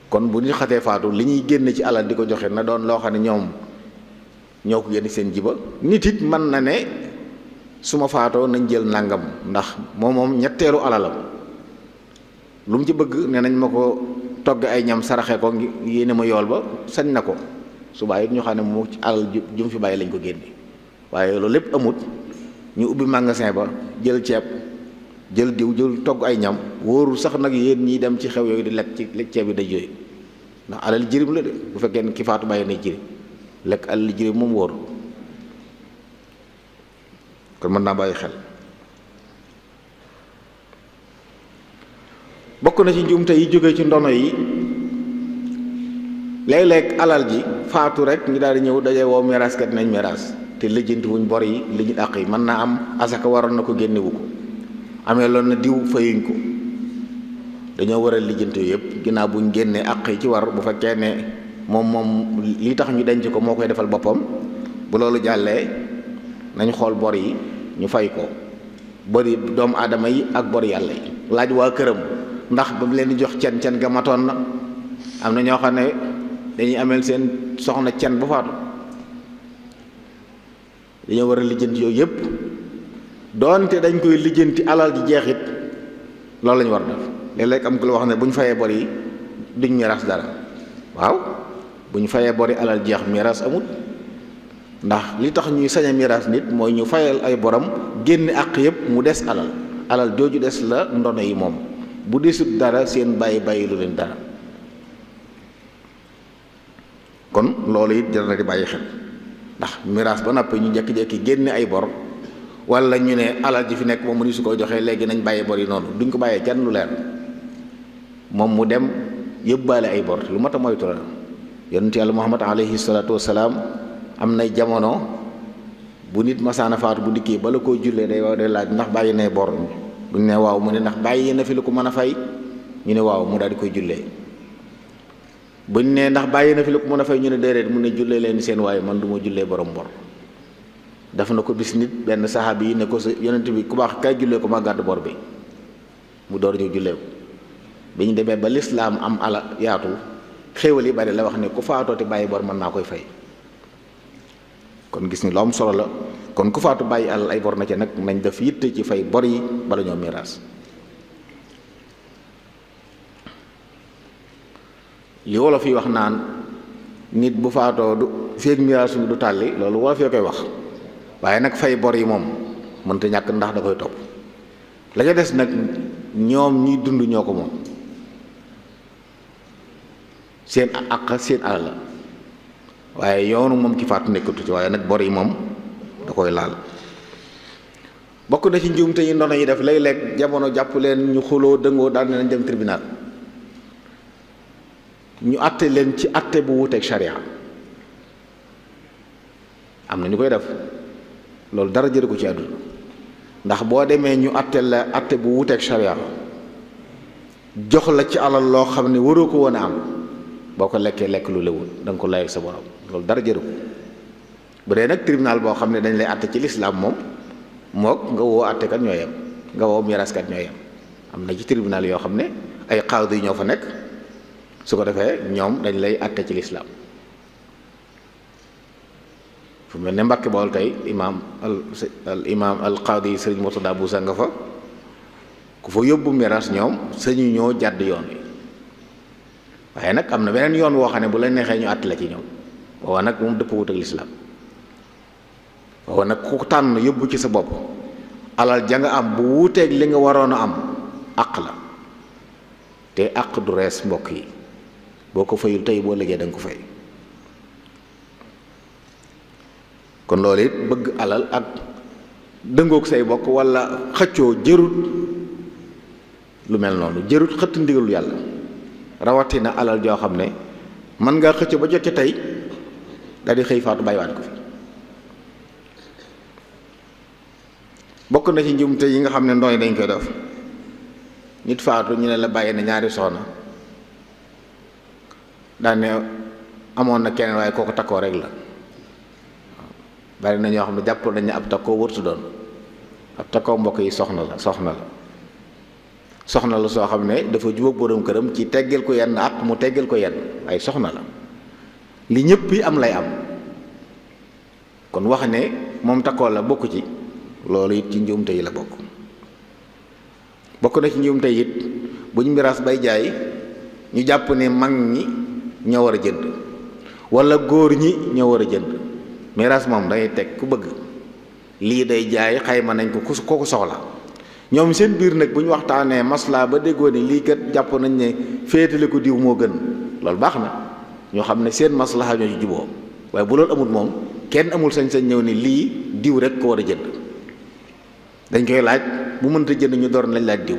kon bu ñu xatee faatu li ñuy génn ci alal di ko joxe na doon loo xam ne ñoom ñoo ko génn seen jiba nit it mën na ne su ma faatoo nañ jël nangam ndax moom ñetteelu alalam lu mu ci bëgg ne nañ ma ko togg ay ñam saraxe ko yéene ma yool ba sañ na ko subaa it ñu xam ne mu ci alal ju mu fi bàyyi lañ ko génne waaye loolu lépp amut ñu ubbi magasin ba jël ceeb jël diw jël togg ay ñam wóorul sax nag yéen ñiy dem ci xew yooyu di lekk ci ceeb yi day yooyu ndax alal jirim la de bu fekkee ne ki faatu bàyyi na jirim lekk alal jirim moom wóor kon mën naa bàyyi xel bokk na ci njuumte yi jóge ci ndono yi léeg-léeg alal ji faatu rek ñu daal di ñëw daje woo miraaskat nañ miraas te lijjanti wuñ bor yi lijjanti àq yi mën naa am asaka waroon na ko génnewu ko amee loolu na diw fayuñ ko dañoo war a lijjanti yëpp ginnaaw buñ génnee àq yi ci war bu fekkee ne moom li tax ñu denc ko moo koy defal boppam bu loolu jàllee nañ xool bor yi ñu fay ko bori doomu aadama yi ak bor yàlla yi laaj waa këram ndax ba mu leen di jox cen ga matoon na am na ñoo xam ne dañuy ameel seen soxna cen ba faatu dañoo war a lijjanti yooyu yëpp doonte dañ koy lijjanti alal ji jeexit loolu lañu war def léeg-léeg am ku la wax ne bu ñu fayee bor yi duñ miraas dara waaw bu ñu fayee bor yi alal jeex miraas amut ndax li tax ñuy sañ a miraas nit mooy ñu fayal ay borom génne àq yëpp mu des alal jooju des la ndono yi moom bu desut dara seen bàyyi lu leen dara kon loolu it jar na di bàyyi xel ndax miraas ba noppi ñu jekki-jekki génne ay bor wala ñu ne alal ji fi nekk moom mu ni su ko joxee léegi nañ bàyyi bor yi noonu duñ ko bàyyee kenn lu leer moom mu dem yëbbaale ay bor lu mat a moytu la yonent yàlla Muhammad alayhi salaatu wasalaam am nay jamono bu nit masaana faatu bu dikkee bala koo jullee day laaj ndax bàyyi ne bor buñ ne waaw mu ne ndax bàyyi na fi lu ko mën a fay ñu ne waaw mu daal di koy jullee. buñ ne ndax bàyyi na fi lu ko mën a fay ñu ne déedéet mu ne jullee leen seen waaye man du ma jullee borom bor. def na ko bis nit benn saxaabi yi ne ko sa yonent bi ku baax kay jullee ko ma gàddu bor bi mu door ñëw jullee ko. bi ñu demee ba lislaam am ala yaatu xéewal yi bari la wax ne ku faatooti bàyyi bor mën naa koy fay. kon gis ni lu am solo la kon ku faatu bàyyi alal ay bor na ca nag nañ def yitte ci fay bor yi bala ñoo miraas. li wolof yi wax naan nit bu faatoo du feeg miraas du tàlli loolu wolof yoo koy wax waaye nag fay bor yi moom mënta ñàkk ndax da koy topp. la ca des nag ñoom ñuy dund ñoo ko moom seen àq seen alal la waaye yoonu moom ki faatu nekkatu ci waaye nag bor yi moom da koy laal. bokk na ci njuumte yi ndono yi def léeg-léeg jamono jàpp leen ñu xuloo dëngoo daal nañ dem tribunal ñu àtte leen ci àtte bu wuteeg sharia am na ñu koy def loolu dara jëru ko ci àdduna ndax boo demee ñu àtte la àtte bu wuteeg sharia jox la ci alal loo xam ne waroo ko woon a am boo ko lekkee lekk lu lewul da nga ko lay ak sa borom loolu dara jëru ko. bu dee nag tribunal boo xam ne dañ lay àtte ci lislaam moom mook nga woo àttekat ñoo yem nga woo miraaskat ñoo yem. am na ci tribunal yoo xam ne ay qaadi yi ñoo fa nekk su ko defee ñoom dañ lay àtte ci lislaam. fu mel ne Mbàkke Bawol tey imaam al qaadi Sëriñ Murtada Buusa nga fa ku fa yóbbu miraas ñoom sañu ñoo jàdd yoon wi waaye nag am na beneen yoon woo xam ne bu la neexee ñu àtte la ci ñoom waaw nag moom dëpp wut ak lislaam. waaw nag ku tànn yóbbu ci sa bopp alal ja nga am bu wuuteeg li nga waroon a am àq la te àq du rees mbokk yi boo ko fayul tey boo liggéey da nga ko fay. kon loolu it bëgg alal ak dëngoog say bokk wala xëccoo jërut lu mel noonu jërut xëtt ndigalul yàlla rawatina alal joo xam ne mën ngaa xëccoo ba jot ci tey daal di xëy faatu bàyyiwaat ko fi. bokk na ci njuumte yi nga xam ne ndooy dañ koy def nit faatu ñu ne la bàyyi na ñaari soxna daan ne amoon na keneen waaye kooku takkoo rek la. bari na ñoo xam ne jàpp nañ ne ab takkoo wërtu doon ab takkoo mbokk yi soxna la soo xam ne dafa jubóog borom këram ci teggeel ko yenn ak mu teggeel ko yenn ay soxna la li ñëpp yi am lay am kon wax ne moom takkoo la bokk ci loolu it ci njuumte yi la bokk na ci njuumte it buñ miraas bay jaay ñu jàpp ne mag ñi ñoo war a jënd wala góor ñi ñoo war a jënd. miraas moom dangay teg ku bëgg lii day jaay xayma nañ ko ku ko soxla ñoom seen biir nag bu ñu waxtaanee maslaa ba déggoo ni lii kat jàpp nañ ne féetale ko diw moo gën loolu baax na ñoo xam ne seen maslaha ñoo ci juboo waaye bu loolu amul moom kenn amul sañ-sañ ñëw ni lii diw rek ko war a jënd dañ koy laaj bu mënta jënd ñu door nañ laaj diw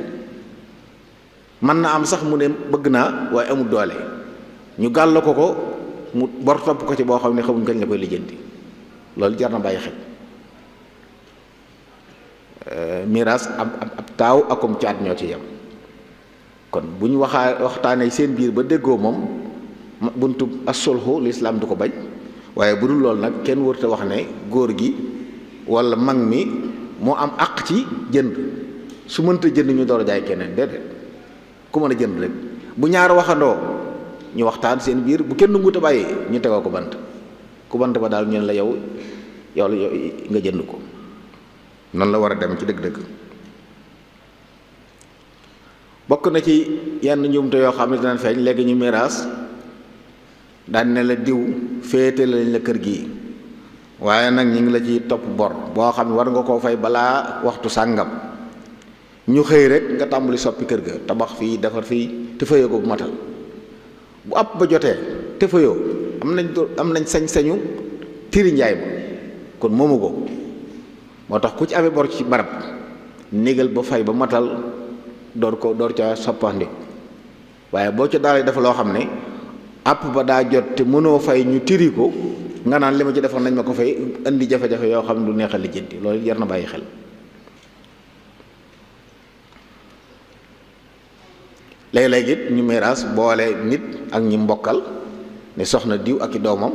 mën na am sax mu ne bëgg naa waaye amul doole ñu gàll ko mu bor topp ko ci boo xam ne xamuñ kañ la koy lijjanti loolu jar na bàyyi xel. miraas ab taaw akum caat ñoo ci yem kon bu ñu waxtaanee seen biir ba déggoo moom buntu as-sulhu lislaam du ko bañ waaye bu dul loolu nag kenn wërta wax ne góor gi wala mag mi moo am àq ci jënd su mënta jënd ñu door a jaay keneen déedéet ku mën a jënd rek bu ñaar waxandoo ñu waxtaan seen biir bu kenn ngut a bàyyi ñu tegoo ko bant ku bant ba daal ñu ne la yow nga jënd ko noonu la war a dem ci dëgg-dëgg. bokk na ci yenn njuumte yoo xam ne dinañ feeñ léegi ñu miraas daan ne la diw féete lañ la kër gi waaye nag ñu ngi la ci topp bor boo xam ne war nga koo fay balaa waxtu sàngam ñu xëy rek nga tàmbali soppi kër ga tabax fii defar fii te fayoo ko bu matal bu ab ba jotee te fayoo am nañ sañ-sañu tiri njaay ma kon moomu ko moo tax ku ci amee bor ci barab négal ba fay ba matal door ca soppandi waaye boo ca daal dafa loo xam ne àpp ba daa jot te mënoo fay ñu tiri ko nga naan li ma ci defoon nañ ma ko fay indi jafe-jafe yoo xam ne du neexal lijjanti loolu jar na bàyyi xel. léeg-léeg it ñu miraas boole nit ak ñi mbokkal ne soxna diw ak i doomam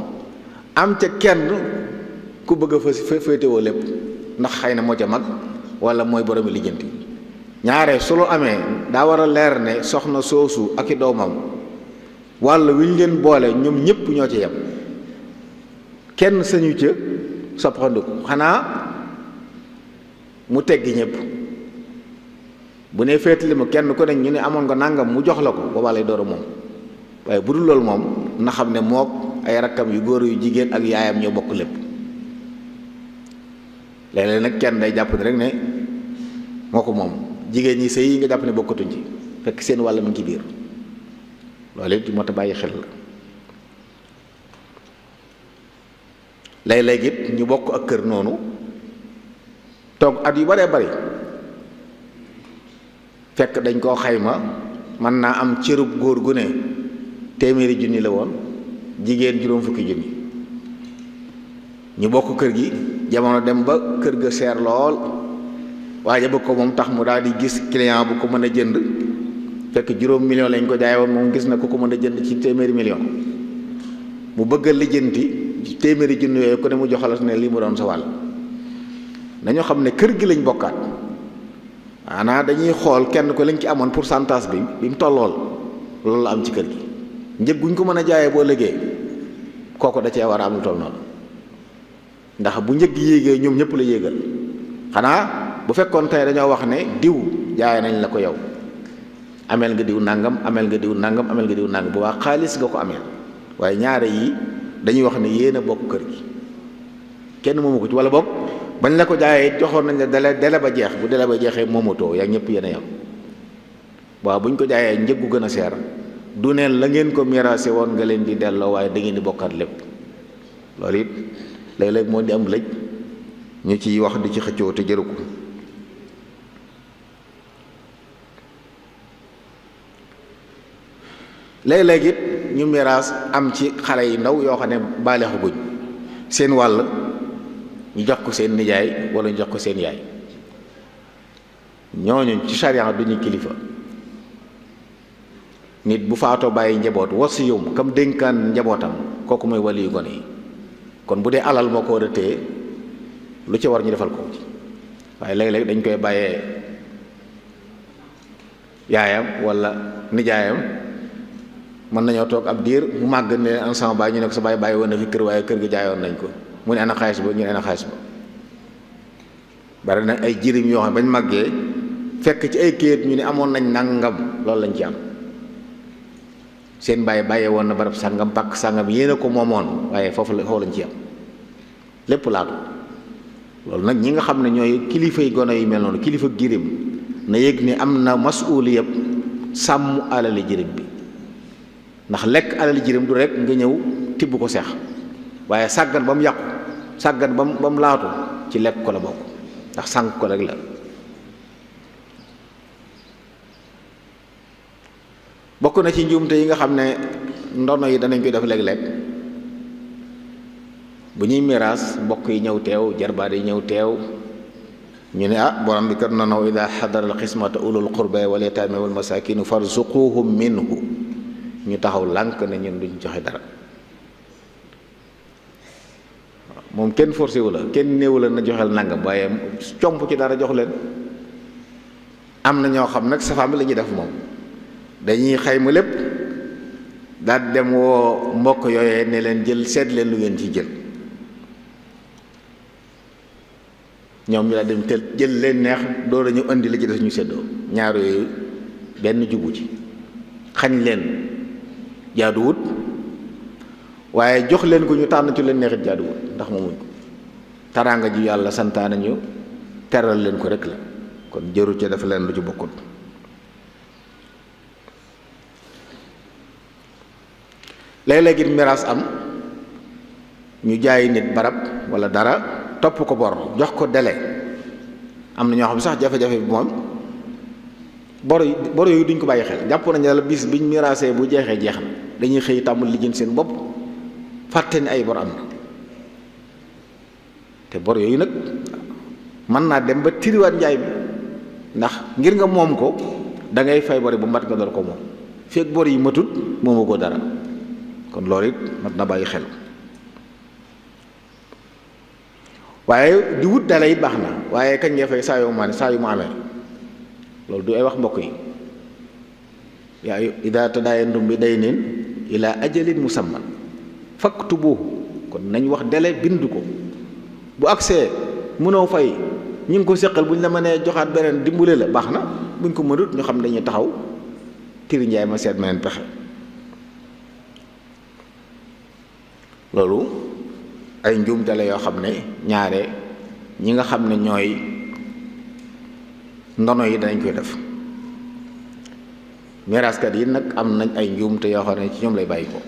am ca kenn ku bëgg a féetewoo lépp ndax xëy na moo ca mag wala mooy boromi lijjanti. ñaare su lu amee daa war a leer ne soxna soosu ak i doomam walla wi ñu leen boole ñoom ñëpp ñoo ci yem, kenn sañu ca soppandiku xanaa mu teggi ñëpp. bu ne féetali ma kenn ku ne ñu ne amoon nga nangam mu jox la ko boobaa lay door a moom, waaye bu dul loolu moom na xam ne mook ay rakkam yu góor yu jigéen ak yaayam ñoo bokk lépp. léeg-léeg nag kenn day jàpp ne rek ne moo ko moom, jigéen ñi sëy yi nga jàpp ne bokkatuñ ci fekk seen wàll mu ngi ci biir. loolu it moo tax bàyyi xel la léeg-léeg it ñu bokk ak kër noonu toog at yu baree bari fekk dañ koo xayma mën naa am cërub góor gu ne téeméeri junni la woon, jigéen juróom fukki junni. ñu bokk kër gi jamono dem ba kër ga seer lool waaye bëgg ko moom tax mu daal di gis client bu ko mën a jënd fekk juróom million lañ ko jaay woon, moom gis na ku ko mën a jënd ci téeméeri million. mu bëgg a lijjanti téeméeri junni yooyu ku ne mu joxalas ne lii mu doon sa wàll. nañoo xam ne kër gi lañ bokkaat, maanaa dañuy xool kenn ko lañ ci amoon pourcentage bi mu tollool loolu la am ci kër gi. njëg guñ ko mën a jaayee boo liggéey kooku da cee war a am lu toll noonu, ndax bu njëg yéegee ñoom ñëpp la yéegal. xanaa bu fekkoon tey dañoo wax ne diw jaay nañ la ko yow, ameel nga diw nangam, ameel nga diw nangam, ameel nga diw nangam, bu baax xaalis nga ko ameel. waaye ñaare yi dañuy wax ne yéen a bokk kër gi, kenn moomu ko ci, wala boog bañ la ko jaayee joxoon nañ la dele ba jeex, bu dele ba jeexee moomatoo yaa ñëpp yéen a yam. waaw buñ ko jaayee njëggu gën a seer du neen la ngeen ko miraase woon nga leen di delloo, waaye da ngeen di bokkaat lépp. loolu it léeg-léeg moo di am lëj ñu ciy wax di ci xëccoo te jëru ko. léeg-léeg it ñu miraas am ci xale yi ndaw yoo xam ne baaleexaguñ, seen wàll ñu jox ko seen nijaay wala ñu jox ko seen yaay. ñooñu ci sariya duñu kilifa. nit bu faatoo bàyyi njaboot wasiyum kam dénkaan njabootam kooku mooy waliyu gone yi. kon bu dee alal moo ko war a téye lu ci war ñu defal ko ci, waaye léeg-léeg dañ koy bàyyee yaayam wala nijaayam. mën nañoo toog ab diir mu màgg ne leen an sama baay ñu ne ko sa baay bàyyi woon na fi kër waaye kër gi jaayoon nañ ko, mu ne ana xaalis ba ñu ne ana xaalis ba. bari na ay jirim yoo xam bañ màggee fekk ci ay kayit ñu ne amoon nañ nangam, loolu lañ ci am. seen baay bàyyee woon na barab sàngam pàkk sàngam yéen a ko moomoon, waaye foofu lañ ci am lépp laatu. loolu nag ñi nga xam ne ñooy kilifay gone yu mel noonu, kilifa jirim na yëg ni am na masuuliya sàmm alali jirim bi. ndax lekk alali jirim du rek nga ñëw tibb ko seex, waaye sàggan ba mu yàqu, sàggan ba mu laatu ci lekk ko la bokk, ndax sànq ko rek la. bokk na ci njuumte yi nga xam ne ndono yi danañ koy def léeg-léeg bu ñuy miraas mbokk yi ñëw teew, jarbaat yi ñëw teew, ñu ne borom bi kat noonu ida xadara al xismata ulul qurba wal yataama wal masaakin farzuquhum minhu, ñu taxaw lànk ne ñun duñ joxe dara. moom kenn forcé wu la, kenn néewu la na joxel nangam, waaye comp ci dara jox leen. am na ñoo xam nag safaam bi la ñuy def moom dañuy xayma lépp daal dem woo mbokk yooyee ne leen jël seet leen lu ngeen ci jël. ñoom ñu daal dem te jël leen neex doo dañu indi la ci def ñu seddoo. ñaar yooyu benn jubu ci, xañ leen jaaduwut, waaye jox leen ko ñu tànn ci leen neexit jaaduwut, ndax moomuñ ko. taraanga ji yàlla santaane ñu teral leen ko rek la, kon jëru ca dafa leen lu ci bokkut. léeg-léeg it miraas am ñu jaay nit barab wala dara topp ko bor jox ko délai. am na ñoo xam sax jafe-jafe bi moom bor yooyu duñ ko bàyyi xel, jàpp nañu la bis biñ miraasee bu jeexee jeex na, dañuy xëy tàmbul lijjanti seen bopp fàtte ni ay bor am na. te bor yooyu nag mën naa dem ba tiriwaat njaay bi, ndax ngir nga moom ko da ngay fay bor yi bu mat nga door ko moom. fekk bor yi matut moomu ko dara kon loolu it mat na bàyyi xel. waaye di wut dale it baax na waaye kañ ngay fay saa yu mu amee loolu du ay wax mbokk yi. yaa idaa tadaayantum bi daynin ilaa ajalin musamman faktubuhu kon nañ wax dele bind ko bu agsee mënoo fay ñi ngi ko séqal bu ñu la mënee joxaat beneen dimbule la baax na buñ ko mënut ñu xam dañuy taxaw tiri njaay ma seet meneen pexe. loolu ay njuumte la yoo xam ne ñaare ñi nga xam ne ñooy ndono yi danañ koy def. miraaskat yi nag am nañ ay njuumte yoo xam ne ci ñoom lay bàyyi ko.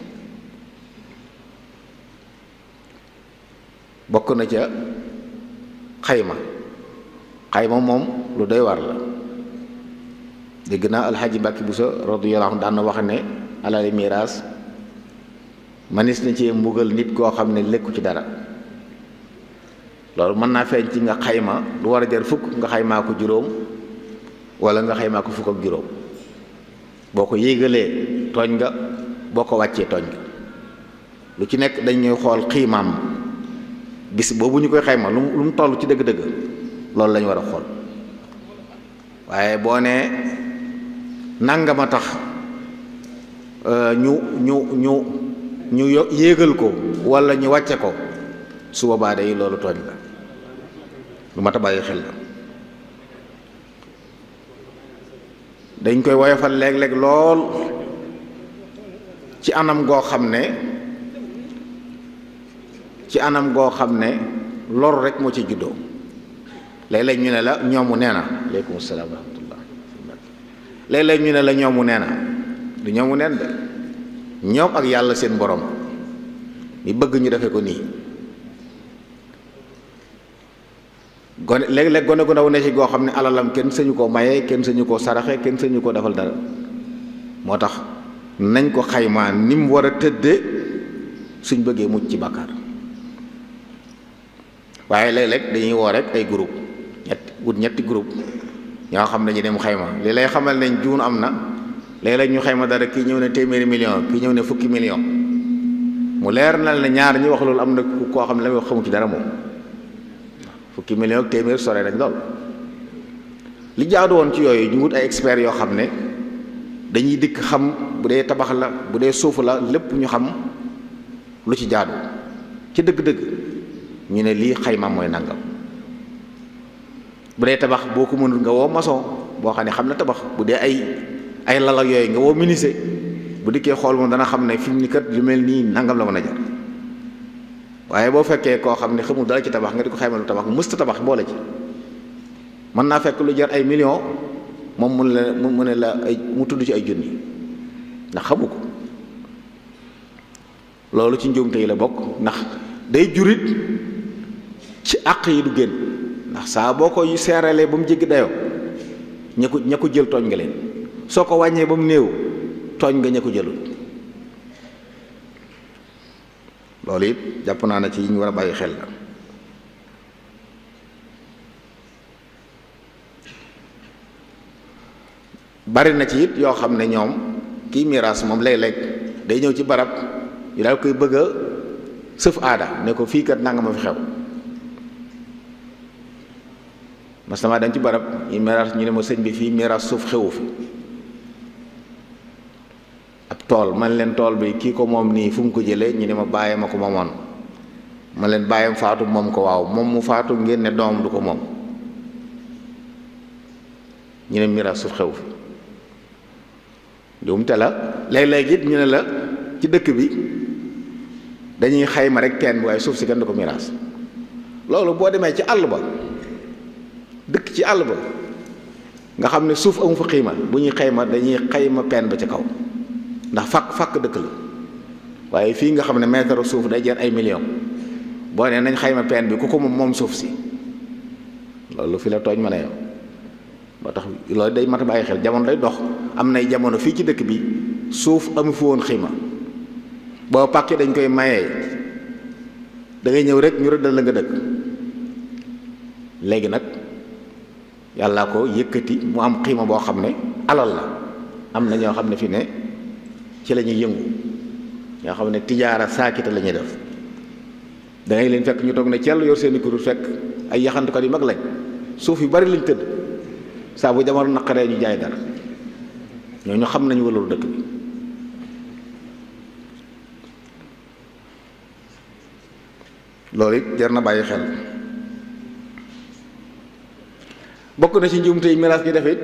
bokk na ca xayma moom lu doy war la. dégg naa alxaaji Mbàkke Buso radiyallaahu anhu daan na wax ne alali miraas manis na ci mbugal nit koo xam ne lekku ci dara. loolu mën naa feeñ ci nga xayma lu war a jar fukk nga xaymaa ko juróom wala nga xaymaa ko fukk ak juróom. boo ko yéegalee tooñ nga boo ko wàccee tooñ nga lu ci nekk dañuy xool xiimaam bis boobu ñu koy xayma lu mu toll ci dëgg-dëgg loolu lañu war a xool. waaye boo nee nangama tax ñu yéegal ko wala ñu wàcce ko su boobaa day loolu tooñ la lu mat a bàyyi xel la. dañ koy woyofal léeg-léeg lool ci anam goo xam ne lor rek moo ci juddoo. léeg-léeg ñu ne la ñoomu nee na aleykum salaam wa rahmatullah. léeg-léeg ñu ne la ñoomu nee na du ñoomu neen de ñoom ak yàlla seen borom mi bëgg ñu defe ko nii. gone léeg-léeg gone gu ndaw ne ci goo xam ne alalam kenn sañu koo maye kenn sañu koo saraxe kenn sañu koo defal dara moo tax nañ ko xaymaa ni mu war a tëdde suñ bëggee mucc ci bàkkaar. waaye léeg-léeg dañuy woo rek ay groupe ñetti groupe ñoo xam ne dañuy dem xayma li lay xamal ne juun am na léeg-léeg ñu xayma dara kii ñëw ne téeméeri million kii ñëw ne fukki million mu leer na ne ñaar ñi wax loolu am na koo xam ne la muy wax xamu ci dara moom. fukki million ak téeméer sore nañ lool. li jaadu woon ci yooyu ñu wut ay experts yoo xam ne dañuy dikk xam bu dee tabax la bu dee suuf la lépp ñu xam lu ci jaadu ci dëgg-dëgg ñu ne lii xayma mooy nangam. bu dee tabax boo ko mënul nga woo maçon boo xam ne xam na tabax bu dee ay lal ak yooyu nga woo menuisier bu dikkee xool moom dana xam ne fi mu ni kat lu mel nii nangam la mën a jar. waaye boo fekkee koo xam ne xamul dara ci tabax nga di ko xayma lu tabax mësta tabax boole ci mën naa fekk lu jar ay millions moom mu ne la mu tudd ci ay junni ndax xamu ko. loolu ci njuumte yi la bokk ndax day jurit ci àq yi du génn ndax saa boo ko seeralee ba mu jéggi dayoo ña ko jël tooñ nga leen soo ko wàññee ba mu néew tooñ nga ña ko jëlul. loolu it jàpp naa ne ci yi ñu war a bàyyi xel la. bari na ci it yoo xam ne ñoom kii miraas moom léeg-léeg day ñëw ci barab ñu daal koy bëgg a sëf aada ne ko fii kat nanga ma fi xew. mas na maa dem ci barab ñu miraas ñu ne ma sëñ bi fii miraas suuf xewu fi. ab tool man leen tool bi kii ko moom nii fu mu ko jëlee ñu ne ma bàyyee ma ko moomoon man leen bàyyam faatu moom ko waaw moom mu faatu ngeen ne doom du ko moom ñu ne miraas suuf xew fi njuumte la léeg-léeg it ñu ne la ci dëkk bi dañuy xayma rek teen bi waaye suuf si kenn du ko miraas. loolu boo demee ci àll ba dëkk ci àll ba nga xam ne suuf amu fa xiima bu ñuy xayma dañuy xayma peen ba ca kaw ndax fàkk dëkk la waaye fii nga xam ne mètre suuf day jar ay millions boo nee nañ xayma peen bi ku ko moom suuf si loolu fi la tooñ mën a yow moo tax loolu day mat a bàyyi xel jamono day dox am nay jamono fii ci dëkk bi suuf amu fi woon xiima boo pàkkee dañ koy mayee da ngay ñëw rek ñu rëddal la nga dëkk léegi nag yàllaa ko yëkkati mu am xiima boo xam ne alal la. am na ñoo xam ne fi ne ci la ñuy yëngu, ñoo xam ne tijaara saakita la ñuy def. da ngay leen fekk ñu toog ne cell yor seeni kuréel fekk ay yaxantukat yu mag lañ, suuf yu bari lañ tëdd, saa bu jamono naqaree ñu jaay dara. ñooñu xam nañu waloolu dëkk bi. loolu it jar na bàyyi xel. bokk na ci njuumte yi miraas gi def it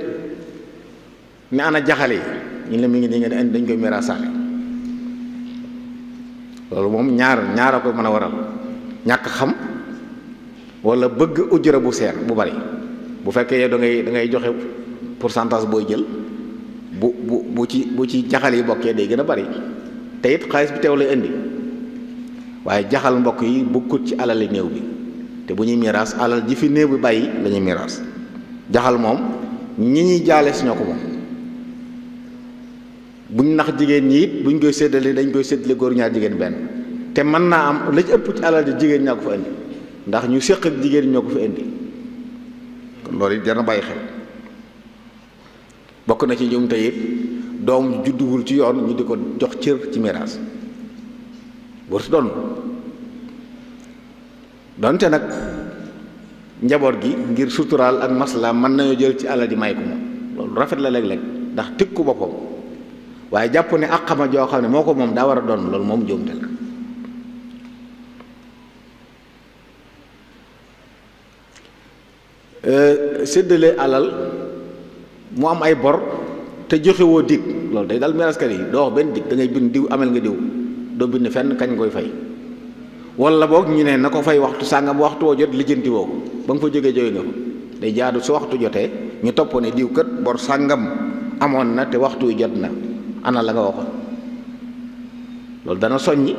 ne ana jaxale yi ñu ne mi ngi nii nga ne dañ koy miraasaale. loolu moom ñaar a koy mën a waral: ñàkk xam wala bëgg ujura bu seer bu bari. bu fekkee yow da ngay joxe pourcentage booy jël, bu ci jaxal yi bokkee day gën a bari, te it xaalis bi teew lay indi. waaye jaxal mbokk yi bokkut ci alali néew bi, te bu ñuy miraas alal ji fi néew bi bàyyi la ñuy miraas. jaxal moom ñi ñuy jaale si ñoo ko moom. buñ nax jigéen ñi it buñ koy séddale dañ koy séddale góor ñaar jigéen benn, te mën naa am la ci ëpp ci alal ji jigéen ñaa ko fa indi, ndax ñu séq ak jigéen ñoo ko fa indi. kon loolu it jar na bàyyi xel. bokk na ci njuumte it doom judduwul ci yoon ñu di ko jox cër ci miraas. warut doon donte nag njaboot gi ngir suturaal ak maslaam mën nañoo jël ci alal ji may ko moom, loolu rafet la léeg-léeg ndax tikku boppam. waaye jàpp ne ak xama joo xam ne moo ko moom daa war a doon, loolu moom njuumte la. séddale alal mu am ay bor te joxewoo dig, loolu day dal miraskat yi. doo wax benn dig, da ngay bind diw amel nga diw, doo bind fenn kañ koy fay. wala boog ñu ne na ko fay waxtu sàngam, waxtu woo jot lijjanti woo ko ba nga fa jógee nga fa. day jaadu su waxtu jotee ñu topp ne diw kat bor sàngam amoon na te waxtu wi jot na, ana la nga waxoon. loolu dana soññi.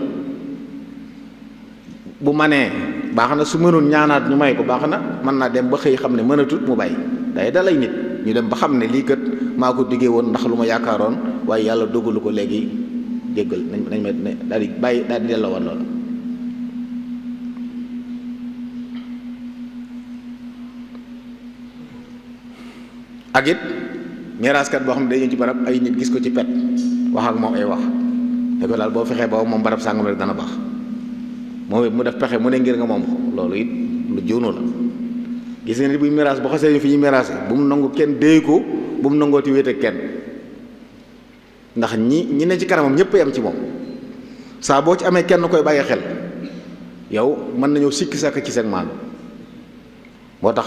bu manee baax na, su mënoon ñaanaat ñu may ko baax na. mën naa dem ba xëy xam ne mënatut mu bàyyi. day dalay nit ñu dem ba xam ne lii kat maa ko diggee woon ndax lu ma yaakaaroon, waaye yàlla dogalu ko, léegi jéggal nañ ma daal di bàyyi, daal di delloo woon loolu. ak it miraaskat boo xam ne day ñëw ci barab ay nit gis ko ci pet wax ak moom ay wax ne ko daal boo fexee ba moom barab sàngam rek dana baax, moom it mu def pexe mu ne ngir nga moom ko. loolu it lu jóonu la. gis nga ni buy miraas bu xasee fi ñuy miraase bu mu nangu kenn déy ko, bu mu nangooti wéet ak kenn, ndax ñi ne ci kanamam ñëpp yam ci moom. saa boo ci amee kenn koy bàyyi xel, yow mën nañoo sikki sàkk ci seen maanu. moo tax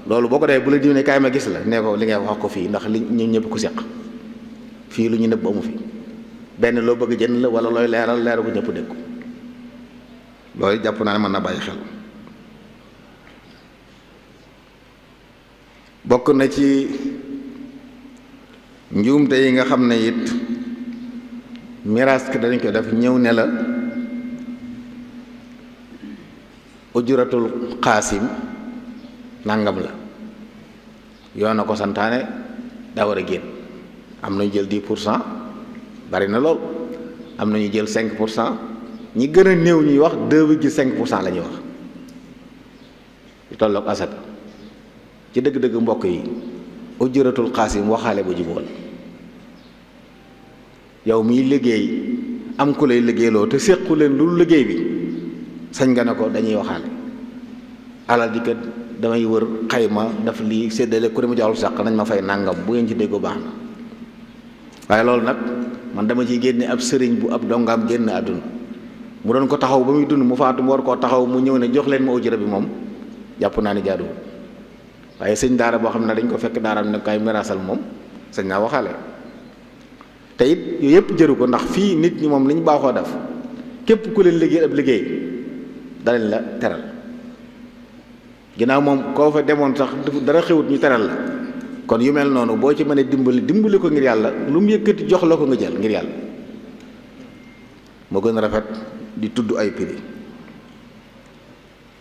loolu boo ko defee bu la diw ne kaay ma gis la, nee ko li ngay wax ko fii, ndax li ñun ñëpp ku seq fii lu ñu nëbb amu fi. benn loo bëgg jënd la wala looy leeral ko ñëpp dégg ko. loolu jàpp naa ne mën na bàyyi xel. bokk na ci njuumte yi nga xam ne it miraas ki dañ ko def, ñëw ne la ujuratul xaasim nangam la, yoon na ko santaane, daa war a génn. am nañu jël 10%, bari na lool. am nañu jël 5%, ñi gën a néew ñuy wax 2,5% la ñuy wax, lu tollook asaka. ci dëgg-dëgg mbokk yi ujuratul xaasim waxaale ba jubóol. yow miy liggéey am ku lay liggéeyloo te séqu leen lu liggéey bi, sañ nga ne ko dañuy waxaale. alal di kat damay wër xayma daf lii séddale ku ne ma joxul sàq nañ ma fay nàngam, bu ngeen ci déggoo baax na. waaye loolu nag man dama ciy génne ab sëriñ bu ab dongaam génn àdduna, mu doon ko taxaw ba muy dund, mu faatu mu war koo taxaw, mu ñëw ne jox leen ma ujura bi, moom jàpp naa ne jaaduwul. waaye sëñ daara boo xam ne dañ ko fekk daaraam ne kay miraasal, moom sëñ naa waxaale. te it yooyu yëpp jëru ko, ndax fii nit ñi moom li ñu baaxoo def, képp ku leen liggéey ab liggéey danañ la teral. ginnaaw moom koo fa demoon sax dara xewut ñu teral la, kon yu mel noonu boo ci mënee dimbali ko ngir yàlla, lu mu yëkkati jox la ko nga jël ngir yàlla, moo gën a rafet di tudd ay prix.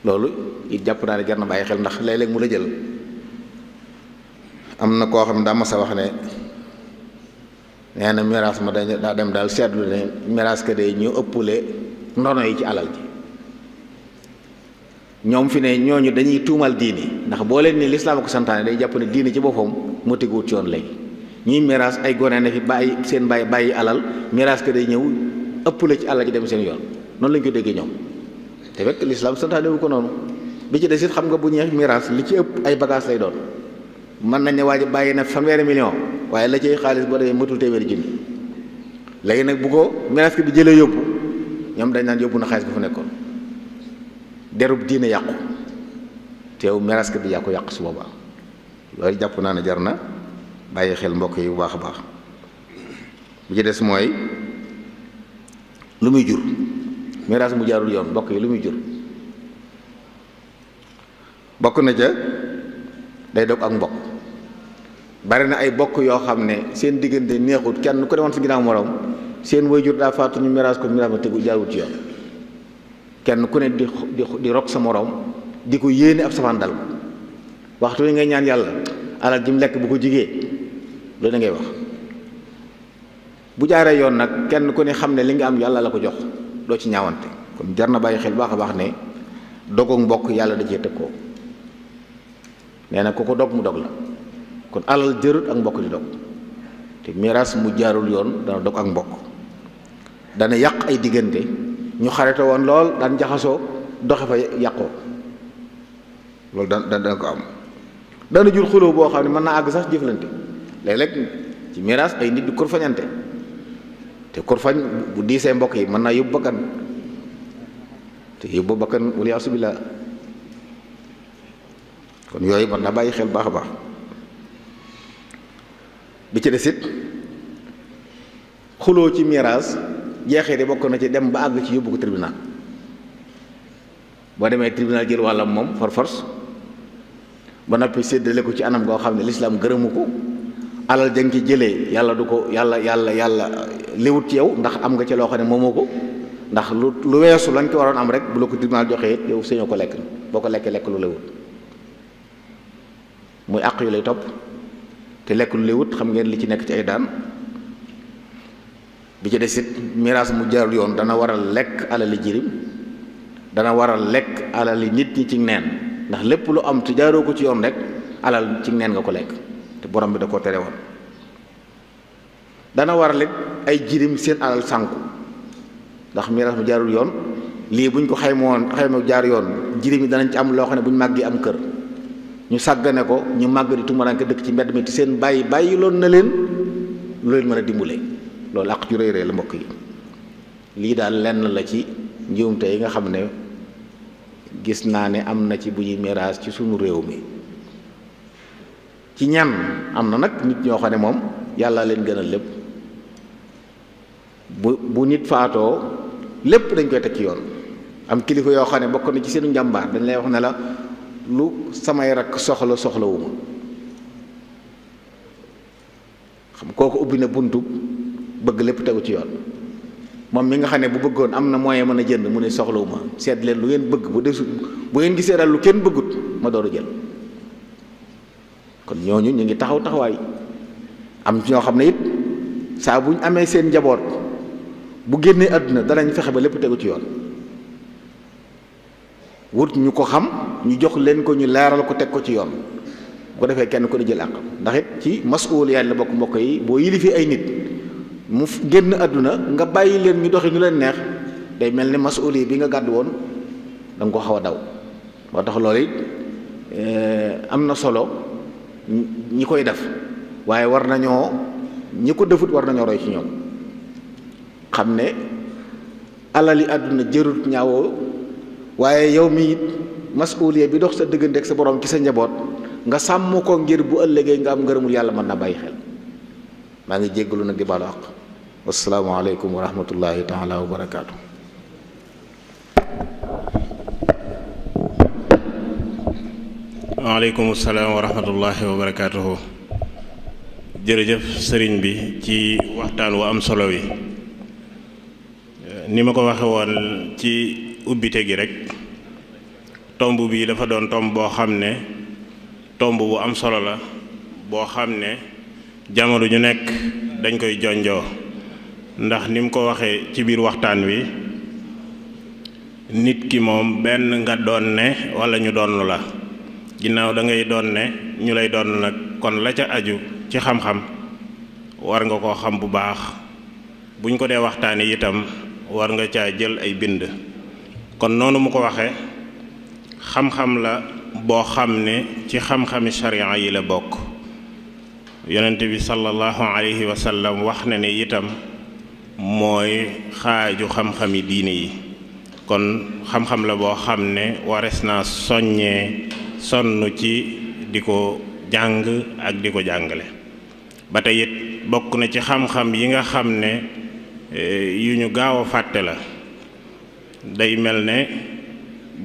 loolu it jàpp naa ne jar na bàyyi xel, ndax léeg-léeg mu la jël. am na koo xam ne daa mas a wax ne nee na miraas ma daa dem daal seetlu ne miraas ka de ñu ëppule ndono yi ci alal ji. ñoom fi ne ñooñu dañuy tuumal diini, ndax boo leen ni lislaam ko santaane day jàpp ne diini ci boppam moo teguwut ci yoon léegi. ñuy miraas ay gone ne fi bàyyi seen bàyyi alal miraas ka day ñëw ëpp la ci alal ji dem seen yoon noonu lañ ko déggee ñoom te fekk lislaam santaane wu ko noonu. bi ci des it xam nga bu ñeex miraas li ci ëpp ay bagage lay doon mën nañ ne waa ji bàyyi na 100 millions waaye la cay xaalis boo demee matul téeméeri junni léegi nag bu ko miraas ki bi jëlee yóbbu ñoom dañ naan yóbbu na xaalis bi fu nekkoon derub diine yàqu teew miraas ki bi yàqu su boobaa loolu jàpp naa ne jar na bàyyi xel mbokk yi bu baax a baax bi ci des mooy lu muy jur miraas mu jaarul yoon mbokk yi lu muy jur bokk na ca day dog ak mbokk bari na ay bokk yoo xam ne seen diggante neexut kenn ku demoon sa ginnaaw morom seen waajur daa faatu ñu miraas ko miraas ma tegu jaarul ci yoon kenn ku ne di rok sa morom di ko yéene ab safaan dal waxtu wi ngay ñaan yàlla alal ji mu lekk bu ko jigee loolu da ngay wax bu jaaree yoon nag kenn ku ne xam ne li nga am yàlla la ko jox doo ci ñaawante kon jar na bàyyi xel baax a baax ne dogoog mbokk yàlla da cee tëkkoo nee na ku ko dog mu dog la kon alal jërut ak mbokk di dog te miraas mu jaarul yoon dana dog ak mbokk dana yàq ay diggante ñu xarite woon lool daan jaxasoo doxe fa yàqoo loolu dana ko am dana jur xuloo boo xam ne mën naa àgg sax jëflante léeg-léeg ci miraas ay nit di kurfañante te kurfañ bu diisee mbokk yi mën naa yóbbu bakkan te yóbbu bakkan wala asubillah kon yooyu mën naa bàyyi xel baax a baax bi ci des it xuloo ci miraas jeexee de bokk na ci dem ba àgg ci yóbbu ko tribunal boo demee tribunal jël wàllam moom force ba noppi séddale ko ci anam goo xam ne lislaam gërëmu ko alal jang ci jëlee yàlla du ko yàlla liwut ci yow ndax am nga ci loo xam ne moomoo ko ndax lu weesu lañ ko waroon am rek bu la ko tribunal joxee it yow sañoo ko lekk boo ko lekkee lekk lu lewut muy àq yu lay topp te lekk lu lewut xam ngeen li ci nekk ci ay daan bi ci des it miraas mu jaarul yoon dana waral lekk alali jirim dana waral lekk alali nit ñi ci neen ndax lépp lu am te jaaroo ko ci yoon rek alal ci neen nga ko lekk te borom bi da koo tere woon dana waral it ay jirim seen alal sànku ndax miraas mu jaarul yoon lii buñ ko xayma jaar yoon jirim yi danañ ci am loo xam ne buñ màggee am kër ñu sàggane ko ñu màgg di tumuraanke dëkk ci mbedd mi te seen bàyyi loon na leen lu leen mën a dimbale loolu àq ju rëy rëy la mbokk yi lii daal lenn la ci njuumte yi nga xam ne gis naa ne am na ci bu ñuy miraas ci sunu réew mi ci ñan am na nag nit ñoo xam ne moom yàlla leen gënal lépp bu nit faatoo lépp dañ koy teg ci yoon am kilifa yoo xam ne bokk na ci seenu njàmbaar dañ lay wax ne la lu samay rakk soxlawuma xam kooku ubbi na buntu bëgg lépp tegu ci yoon moom mi nga xam ne bu bëggoon am na moyen mën a jënd mu ne soxlawuma seet leen lu ngeen bëgg bu desut bu ngeen gisee daal lu kenn bëggut ma door a jël kon ñooñu ñu ngi taxawaay am ñoo xam ne it saa bu ñu amee seen njaboot bu génnee àdduna danañ fexe ba lépp tegu ci yoon wut ñu ko xam ñu jox leen ko ñu leeral ko teg ko ci yoon bu ko defee kenn ko di jël àq ndax it ci masuuliyaat la bokk mbokk yi boo yilifee ay nit mu génn àdduna nga bàyyi leen ñu doxi ñu leen neex day mel ni masuuli bi nga gàddu woon da nga ko xaw a daw moo tax loolu it am na solo ñi koy def waaye war nañoo ñi ko defut war nañoo roy ci ñoom xam ne alali àdduna jërut ñaawoo waaye yow mi it masuuliya bi dox sa diggante ak sa borom ci sa njaboot nga sàmm ko ngir bu ëllëgee nga am ngërëmul yàlla mën na bàyyi xel maa ngi jéggalu nag di baalu àq wassalaamu aleykum wa rahmatullahi taala wa barakaatu. waaleykum salaam wa rahmatullahi wa barakaatuhu. jërëjëf sëriñ bi ci waxtaan wu am solo wi ni ma ko waxe woon ci ubbite gi rek tomb bi dafa doon tomb boo xam ne tomb bu am solo la boo xam ne jamono ju nekk dañ koy jonjoo ndax ni mu ko waxee ci biir waxtaan wi nit ki moom benn nga doon ne walla ñu doon la ginnaaw da ngay doon ne ñu lay doon nag kon la ca aju ci xam-xam war nga koo xam bu baax buñ ko dee waxtaane itam war nga caa jël ay bind. kon noonu mu ko waxe xam-xam la boo xam ne ci xam-xami sharia yi la bokk. yonent bi sallallahu alayhi wa sallam wax na ne itam mooy xaaju xam-xami diine yi. kon xam-xam la boo xam ne wares naa soññee sonn ci di ko jàng ak di ko jàngale. ba tey it bokk na ci xam-xam yi nga xam ne yu ñu gaaw a fàtte la. day mel ne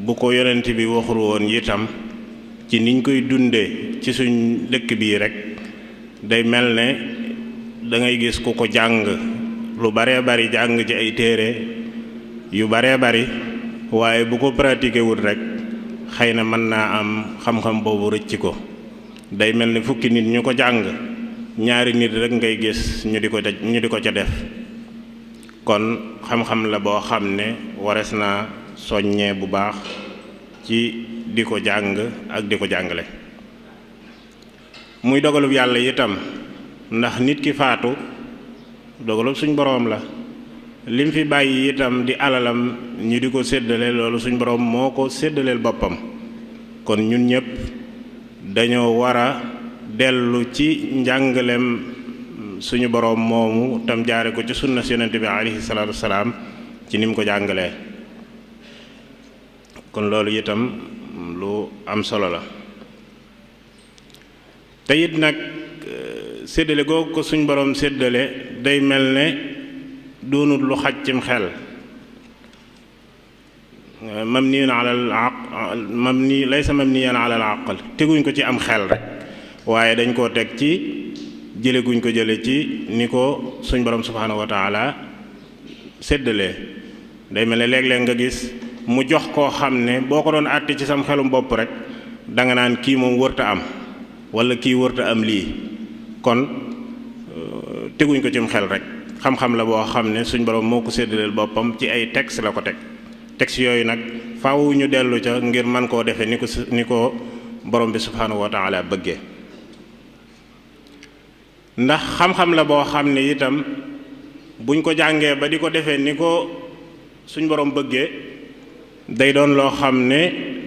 bu ko yonent bi waxul woon itam ci niñ koy dundee ci suñ dëkk bii rek day mel ne da ngay gis ku ko jàng lu baree bari jàng ci ay téere yu baree bari waaye bu ko pratiqué wul rek xëy na mën naa am xam-xam boobu rëcc ko. day mel ne fukki nit ñu ko jàng ñaari nit rek ngay gis ñu di ko ca def. kon xam-xam la boo xam ne wares naa soññee bu baax ci di ko jàng ak di ko jàngale. muy dogalub yàlla itam ndax nit ki faatu dogalub suñ boroom la. lim fi bàyyi itam di alalam ñu di ko séddale loolu suñ boroom moo ko séddaleel boppam. kon ñun ñëpp dañoo war a dellu ci njàngaleem suñu boroom moomu tam jaare ko ci sunna yonent bi alayhi salaatu wasalaam ci ni mu ko jàngalee. kon loolu itam lu am solo la. te it nag séddale googu ko suñ boroom séddale day mel ne doonut lu xaj cim xel. laysa mabniyan ala al aql teguñ ko ci am xel rek waaye dañ koo teg ci jële guñ ko jële ci ni ko suñ borom subhanahu wa taala séddalee. day mel ne léeg-léeg nga gis mu jox koo xam ne boo ko doon àtte ci sam xelum bopp rek danga naan kii moom wërta am wala kii wërta am lii. kon teguñ ko cim xel rek xam-xam la boo xam ne suñ borom moo ko séddaleel boppam ci ay texte la ko teg. texte yooyu nag faaw ñu dellu ca ngir man koo defee ni ko borom bi subhanahu wa taala bëggee. ndax xam-xam la boo xam ne itam buñ ko jàngee ba di ko defee ni ko suñ borom bëggee day doon loo xam ne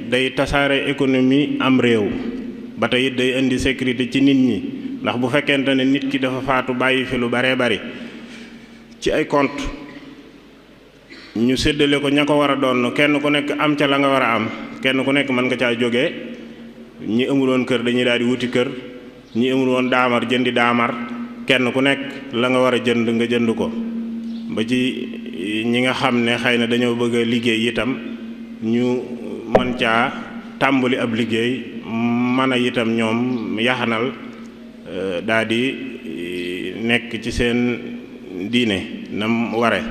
day tasaare économie am réew. ba tey it day indi sécurité ci nit ñi ndax bu fekkente ne nit ki dafa faatu bàyyi fi lu baree bari ci ay compte ñu séddale ko ña ko war a doon kenn ku nekk am ca la nga war a am kenn ku nekk mën nga caa jógee. ñi amuloon kër dañuy daal di wuti kër ñi amuloon daamar jëndi daamar kenn ku nekk la nga war a jënd nga jënd ko. ba ci ñi nga xam ne xëy na dañoo bëgg a liggéey itam ñu mën caa tàmbali ab liggéey mën a itam ñoom yaxanal daal di nekk ci seen diine nam ware.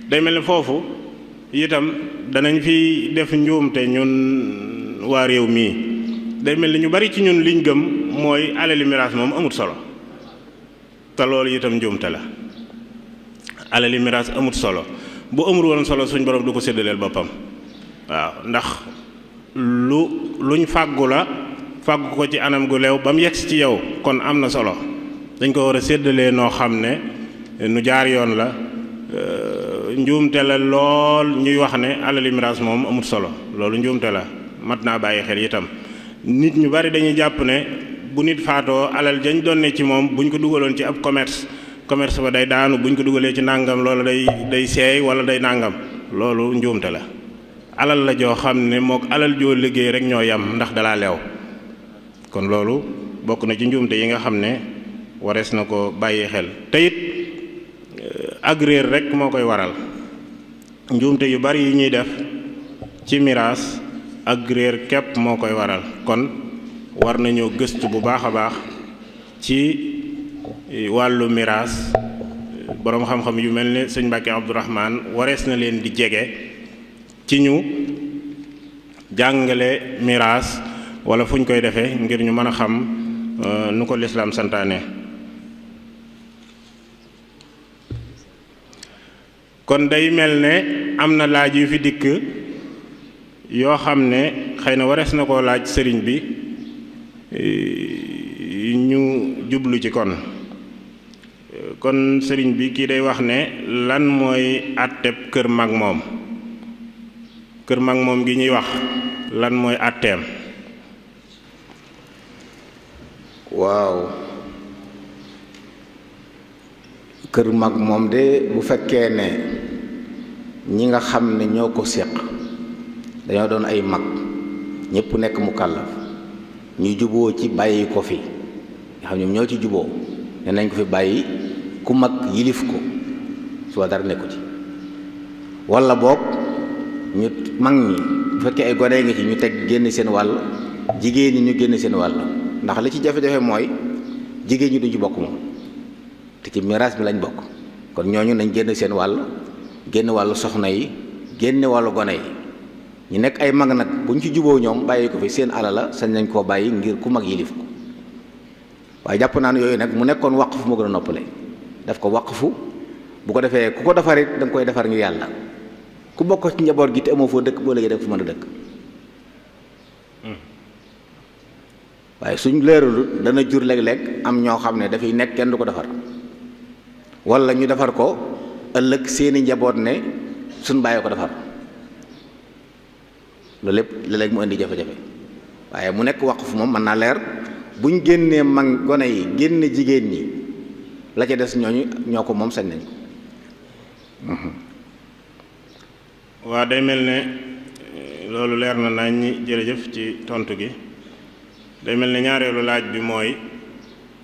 day mel ne foofu itam danañ fi def njuumte ñun waa réew mii. day mel ni ñu bari ci ñun liñ gëm mooy alali miraas moom amut solo te loolu itam njuumte la. alali miraas amut solo bu amul woon solo suñ borom du ko séddaleel boppam. waaw ndax luñ fàggu la fàggu ko ci anam gu leew ba mu yegsi ci yow kon am na solo dañ ko war a séddalee noo xam ne nu jaar yoon la. njuumte la lool ñuy wax ne alali miraas moom amut solo loolu njuumte la mat naa bàyyi xel itam. nit ñu bari dañuy jàpp ne bu nit faatoo alal jañ doon ne ci moom buñ ko dugaloon ci ab commerce ba day daanu buñ ko dugalee ci nàngam loolu day seey wala day nàngam loolu njuumte la. alal la joo xam ne mook alal joo liggéey rek ñoo yam ndax dalaa leew. kon loolu bokk na ci njuumte yi nga xam ne warees na ko bàyyi xel. te it ak réer rek moo koy waral. njuumte yu bari yi ñuy def ci miraas ak réer képp moo koy waral. kon war nañoo gëstu bu baax a baax ci wàllu miraas. boroom xam-xam yu mel ne sëñ Mbàkke Abdourahman warees na leen di jege ci ñu jàngale miraas wala fu ñu koy defee ngir ñu mën a xam nu ko lislaam santaane. kon day mel ne am na laaj yu fi dikk yoo xam ne xëy na warees na koo laaj sëriñ bi ñu jublu ci kon kon sëriñ bi kii day wax ne lan mooy àtteb kër mag moom kër mag moom gi ñuy wax lan mooy àtteem. waaw kër mag moom de bu fekkee ne ñi nga xam ne ñoo ko séq dañoo doon ay mag ñépp nekk mu kàllaf ñu juboo ci bàyyi ko fi nga xam ñoom ñoo ci juboo ne nañ ko fi bàyyi ku mag yilif ko suba dara nekku ci walla boog ñu mag ñi bu fekkee ay gone nga ci ñu teg génn seen wàll jigéen ñi ñu génn seen wàll ndax li ci jafe-jafe mooy jigéen ñi duñ ci bokk moom te ci miraas mi lañ bokk kon ñooñu nañ génn seen wàll génn wàllu soxna yi génn wàllu gone yi ñu nekk ay mag nag buñ ci juboo ñoom bàyyi ko fi seen alala sañ nañ koo bàyyi ngir ku mag yilif ko waaye jàpp naa ne yooyu nag mu nekkoon waqfu moo gën a noppale daf ko waqfu bu ko defee ku ko defarit da nga koy defar ngir yàlla ku bokk ci njaboot gi te amoo foo dëkk boo léegi def fu mën a dëkk waaye suñ leerul dana jur léeg-léeg am ñoo xam ne dafay nekk kenn du ko defar wala ñu defar ko ëllëg seeni njaboot ne suñ bàyyi ko defar loolu lépp léeg-léeg mu indi jafe-jafe waaye mu nekk waqf moom mën naa leer buñ génnee mag gone yi génne jigéen ñi la ca des ñooñu ñoo ko moom sañ nañ ko. waa day mel ne loolu leer na nañ ñi jërëjëf ci tontu gi. day mel ne ñaareelu laaj bi mooy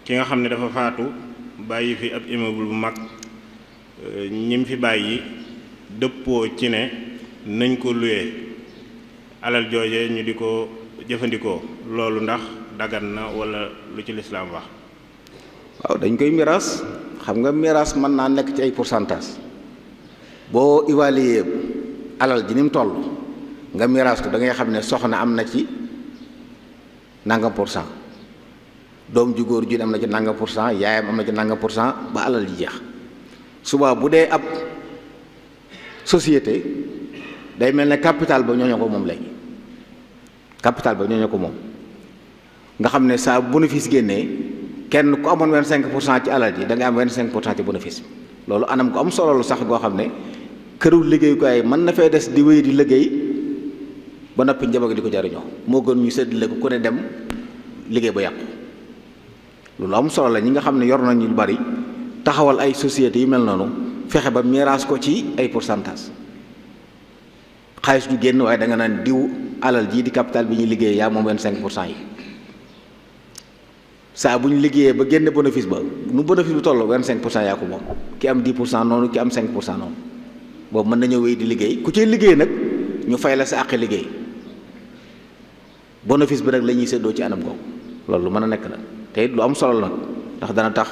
ki nga xam ne dafa faatu bàyyi fi ab immeuble bu mag ñim fi bàyyi dëppoo ci ne nañ ko luye alal jooje ñu di ko jëfandikoo loolu ndax dagan na wala lu ci lislaam wax. waaw dañ koy miraas xam nga miraas mën naa nekk ci ay pourcentage boo évaluer alal ji ni mu toll nga miraas ko da ngay xam ne soxna am na ci nangam pour cent doom ju góor ju am na ci nangam pour cent yaayam am na ci nangam pour cent ba alal ji jeex suba bu dee ab société day mel ne capital ba ñooñu ko moom léegi capital ba ñooñu ko moom nga xam ne saa bénéfice génnee kenn ku amoon 25% ci alal ji da nga am 25% ci bénéfice loolu anam ko am solo lu sax goo xam ne këru liggéeyukaay mën na fee des di wéy di liggéey ba noppi njaboot di ko jariñoo moo gën ñu séddale ko ku ne dem liggéey ba yàqu loolu am solo la ñi nga xam ne yor nañu lu bari taxawal ay sociétés yu mel noonu fexe ba miraas ko ci ay pourcentage xaalis du génn waaye da nga naan diw alal jii di capital bi ñuy liggéey yaa moom 25% yi saa bu ñu liggéeyee ba génn bénéfice ba nu bénéfice bu toll 25% yaa ko moom ki am 10% noonu ki am 5% noonu boobu mën nañoo wéy di liggéey ku ci liggéey nag ñu fay la sa àq liggéey bénéfice bi nag la ñuy séddoo ci anam googu loolu lu mën a nekk la te it lu am solo la ndax dana tax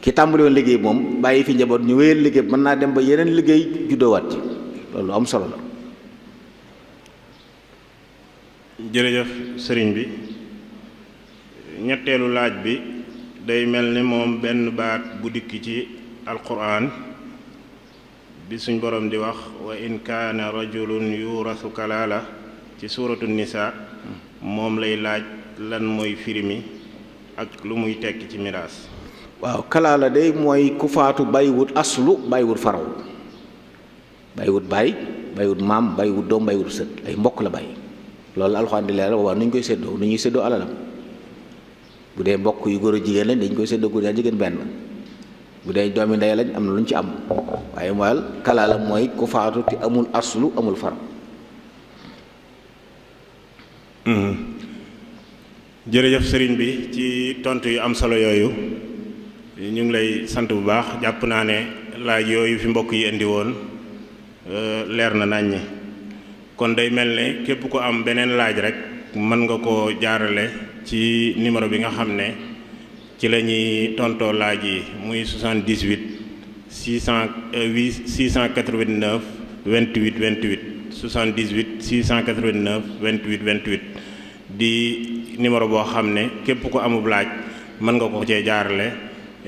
ki tàmbali woon liggéey moom bàyyi fi njaboot ñu wéyal liggéey mën naa dem ba yeneen liggéey juddoowaat ci loolu lu am solo la. jërëjëf sëriñ bi ñetteelu laaj bi day mel ni moom benn baat bu dikk ci alquran bi suñ borom di wax wa in kaana rajulun yuurasu kalaala ci suuratu nisa moom lay laaj lan mooy firimi ak lu muy tekki ci miraas. waaw kalaala day mooy ku faatu bàyyiwut aslu bàyyiwut faraw bàyyiwut baay bàyyiwut maam bàyyiwut doom bàyyiwut sët ay mbokk la bàyyi loolu alxuraan di leeral boobaa nu ñu koy séddoo nu ñuy séddoo alalam bu dee mbokk yu góor a jigéen lañ dañ koy séddoo góor a jigéen benn bu dee doomi ndey lañ am na lu ñu ci am waaye mooy kalaala mooy ku faatu te amul aslu amul faraw. jërëjëf sëriñ bi ci tontu yu am solo yooyu ñu ngi lay sant bu baax jàpp naa ne laaj yooyu fi mbokk yi indi woon leer na nañ ñi kon day mel ne képp ko am beneen laaj rek mën nga koo jaarale ci numéro bi nga xam ne ci la ñuy tontoo laaj yi muy 78 689 28 28 78 689 28 28 di numéro boo xam ne képp ko amub laaj mën nga ko cee jaarale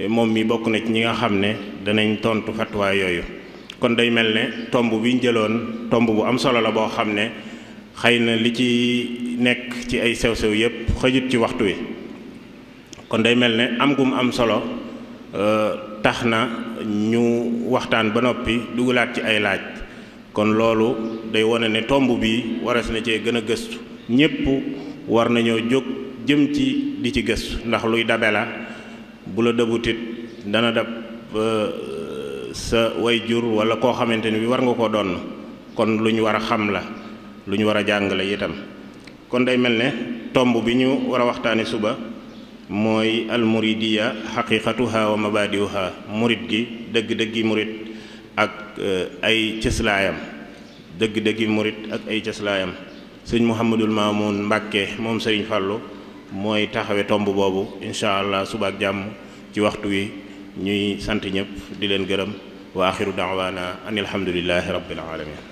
moom mi bokk na ci ñi nga xam ne danañ tontu fatwa yooyu kon day mel ne tomb bi ñu jëloon tomb bu am solo la boo xam ne xëy na li ci nekk ci ay sew-sew yépp xëjut ci waxtu wi kon day mel ne am gum am solo tax na ñu waxtaan ba noppi dugalaat ci ay laaj kon loolu day wone ne tomb bi waras na cee gën a gëstu ñépp war nañoo jóg jëm ci di ci gëstu ndax luy dabe la bu la dëbutit dana dab sa way jur wala koo xamante ni bi war nga koo doon kon lu ñu war a xam la lu ñu war a jàngale itam kon day mel ne tomb bi ñu war a waxtaani suba mooy almuridiya xaqiqatuha wa mabadiuha murid gi dëgg-dëggi murid ak ay cëslaayam dëgg-dëggi murid ak ay cëslaayam sëñ Mouhamadul Mamoun Mbàkke moom sëriñ Fallu mooy taxawe tomb boobu incha allah suba ak jàmm ci waxtu wi ñuy sant ñëpp di leen gërëm wa axiru daawaana an alhamdulillahi rabbil alamin